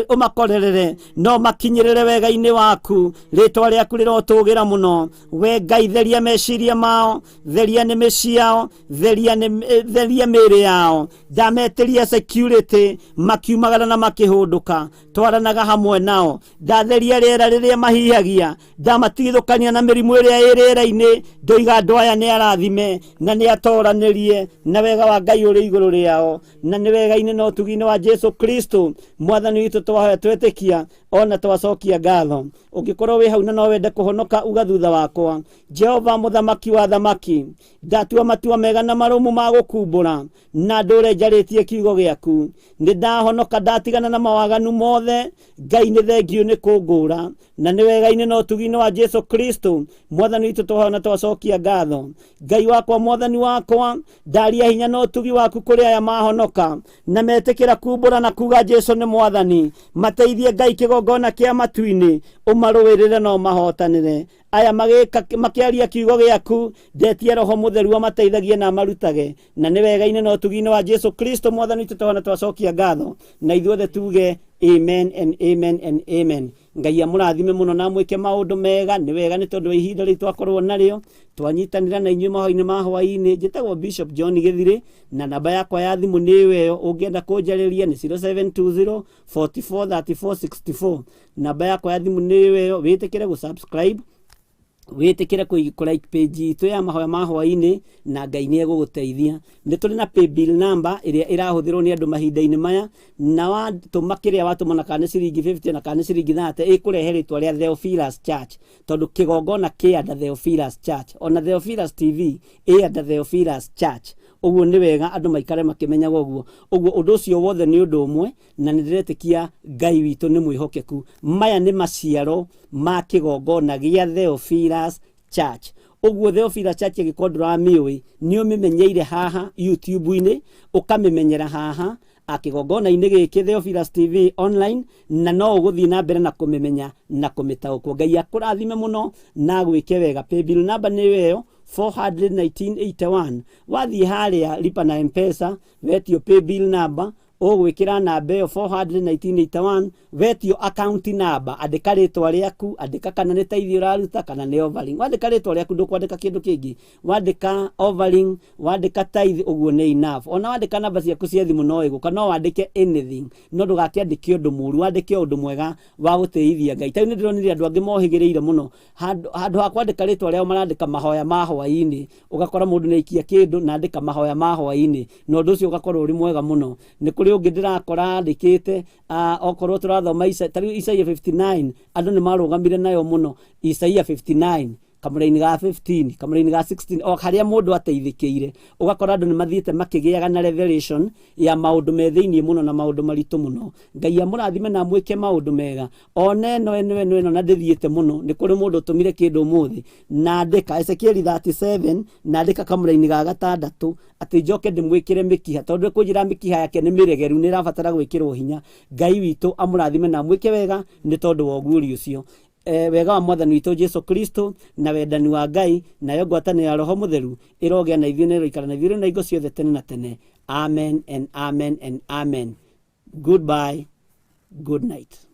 ũmakorerere, no makinyĩrĩre wega-inĩ waku. Rĩtwa rĩaku rĩrotũgĩra mũno. We Ngai, theria meciria mao, theria nĩmĩ ciao, theria mĩĩrĩ yao. Ndametĩria security makiumagara na makĩhũndũka. Twaranaga hamwe nao. Ndatheria rĩera rĩrĩa mahihagia, ndamatigithũkania na mĩrimũ ĩrĩa ĩ rĩera-inĩ. Ndoiga andũ aya nĩ arathime na nĩ atoranĩrie, na wega wa Ngai ũrĩ igũrũ rĩao, na nĩ wega-inĩ na ũtugi-inĩ wa Jesu Kristo mwathani witũ twahoya, twetĩkia ona twacokia ngatho. Ũngĩkorwo wĩ hau na no wende kũhonoka, uga thutha wakwa: Jehova mũthamaki wa thamaki, ndatua matua mega na marũmu ma gũkumbũra na ndũre njarĩtie kiugo gĩaku. Nĩ ndahonoka, ndatigana na mawaganu mothe. Ngai, nĩ thengiũ nĩ kũngũra, na nĩ wega-inĩ na ũtugi-inĩ wa Jesu Kristo mwathani witũ twahoya na twacokia ngatho. Ngai wakwa, mwathani wakwa, ndaria hinya na ũtugi waku kũrĩ aya mahonoka na metĩkĩra kumbũra na kuga Jesu nĩ mwathani. Mateithie Ngai kĩgongona kĩa matu-inĩ, ũmarũĩrĩre na ũmahotanĩre. Aya magĩka makĩaria kiugo gĩaku, ndetie Roho Mũtheru amateithagie na amarutage, na nĩ wega-inĩ na ũtugi-inĩ wa Jesu Kristo mwathani witũ twahoya na twacokia ngatho. Na ithuothe tuge amen and amen and amen. Ngai amũrathime mũno na amwĩke maũndũ mega. Nĩ wega nĩ tondũ wa ihinda rĩu twakorwo narĩo twanyitanĩra na inyuĩ mahoya-inĩ ma hwaĩ-inĩ. Njĩtagwo Bishop John Gĩthirĩ, na namba yakwa ya thimũ nĩ ĩyo. Ũngĩenda kũnjarĩria nĩ 0720 44 34 64. Namba yakwa ya thimũ nĩ ĩyo. Wĩtĩkĩre gũ-subscribe, wĩtĩkĩre kũ like page itũ ya mahoya ma hwaĩ-inĩ, na Ngai nĩ egũgũteithia. Nĩ tũrĩ na paybill number ĩrĩa ĩrahũthĩrwo nĩ andũ mahinda-inĩ maya, na watũma kĩrĩa watũma, na kana nĩ ciringi 50 na kana nĩ ciringi 30, ĩkũrehe rĩtwa rĩa Theophilus Church, tondũ kĩgongona kĩ under Theophilus Church, ona Theophilus TV ĩ under Theophilus Church. Ũguo nĩ wega andũ maikare makĩmenyaga ũguo. Ũguo ũndũ ũcio wothe nĩ ũndũ ũmwe, na nĩ ndĩretĩkia Ngai witũ nĩ mwĩhokeku. Maya nĩ maciaro ma kĩgongona gĩa Theophilus Church. Ũguo Theophilus Church, angĩkorwo ndũramĩũĩ, nĩ ũmĩmenyeire haha YouTube-inĩ, ũkamĩmenyera haha kĩgongona-inĩ gĩkĩ Theophilus TV online, na no ũgũthiĩ na mbere na kũmĩmenya na kũmĩtaũkwo. Ngai akũrathime mũno na agwĩke wega. Paybill number nĩ ĩyo 41981. Wathiĩ harĩa lipa na Mpesa, wetio paybill number, ũgwĩkĩra namba ĩyo 41981. Wetio account number, andĩka rĩtwa rĩaku, andĩka kana nĩ tithe ũraruta kana nĩ offering. Wandĩka rĩtwa rĩaku, ndũkwandĩka kĩndũ kĩngĩ. Wandĩka offering, wandĩka tithe, ũguo nĩ enough. Ona wandĩka namba ciaku cia thimũ no ĩgũka. No wandĩke anything, no ndũgakĩandĩke ũndũ mũru, wandĩke ũndũ mwega wa gũtĩithia Ngai. Tarĩu nĩ ndĩronire andũ angĩ mohĩgĩrĩire mũno, handũ ha kwandĩka rĩtwa rĩao marandĩka mahoya ma hwaĩ-inĩ. Ũgakora mũndũ nĩ aikia kĩndũ na andĩka mahoya ma hwaĩ-inĩ, na ũndũ ũcio ũgakorwo ũrĩ mwega mũno. Nĩ kũrĩ ũngĩ ndĩrakora andĩkĩte, okorwo tũrathoma tarĩu Isaia 59, andũ nĩ marũgamire nayo mũno. Isaia 59 kamũra-inĩ ga 15, kamũra-inĩ ga 16, o harĩa mũndũ ateithĩkĩire. Ũgakora andũ nĩ mathiĩte makĩgĩaga na revelation ya maũndũ me thĩiniĩ mũno na maũndũ maritũ mũno. Ngai amũrathime na amwĩke maũndũ mega. Ona ĩno ĩno ĩno ĩno na ndĩthiĩte mũno, nĩ kũrĩ mũndũ ũtũmire kĩndũ ũmũthĩ na andĩka Ezekiel 37 na andĩka kamũra-inĩ ga gatandatũ, atĩ njoke ndĩmwĩkĩre mĩkiha, tondũ kũnjĩra mĩkiha yake nĩ mĩregeru, nĩ ĩrabatara gwĩkĩrwo hinya. Ngai witũ amũrathime na amwĩke wega nĩ tondũ wa ũguũri ũcio. Wega wa mwathani witũ Jesu Kristo na wendani wa Ngai nayo ngwatanĩro ya Roho Mũtheru ĩrogĩa na ithuĩ na ĩroikara na ithuĩ rĩu na hingo ciothe tene na tene. Amen and amen and amen. Goodbye, good night.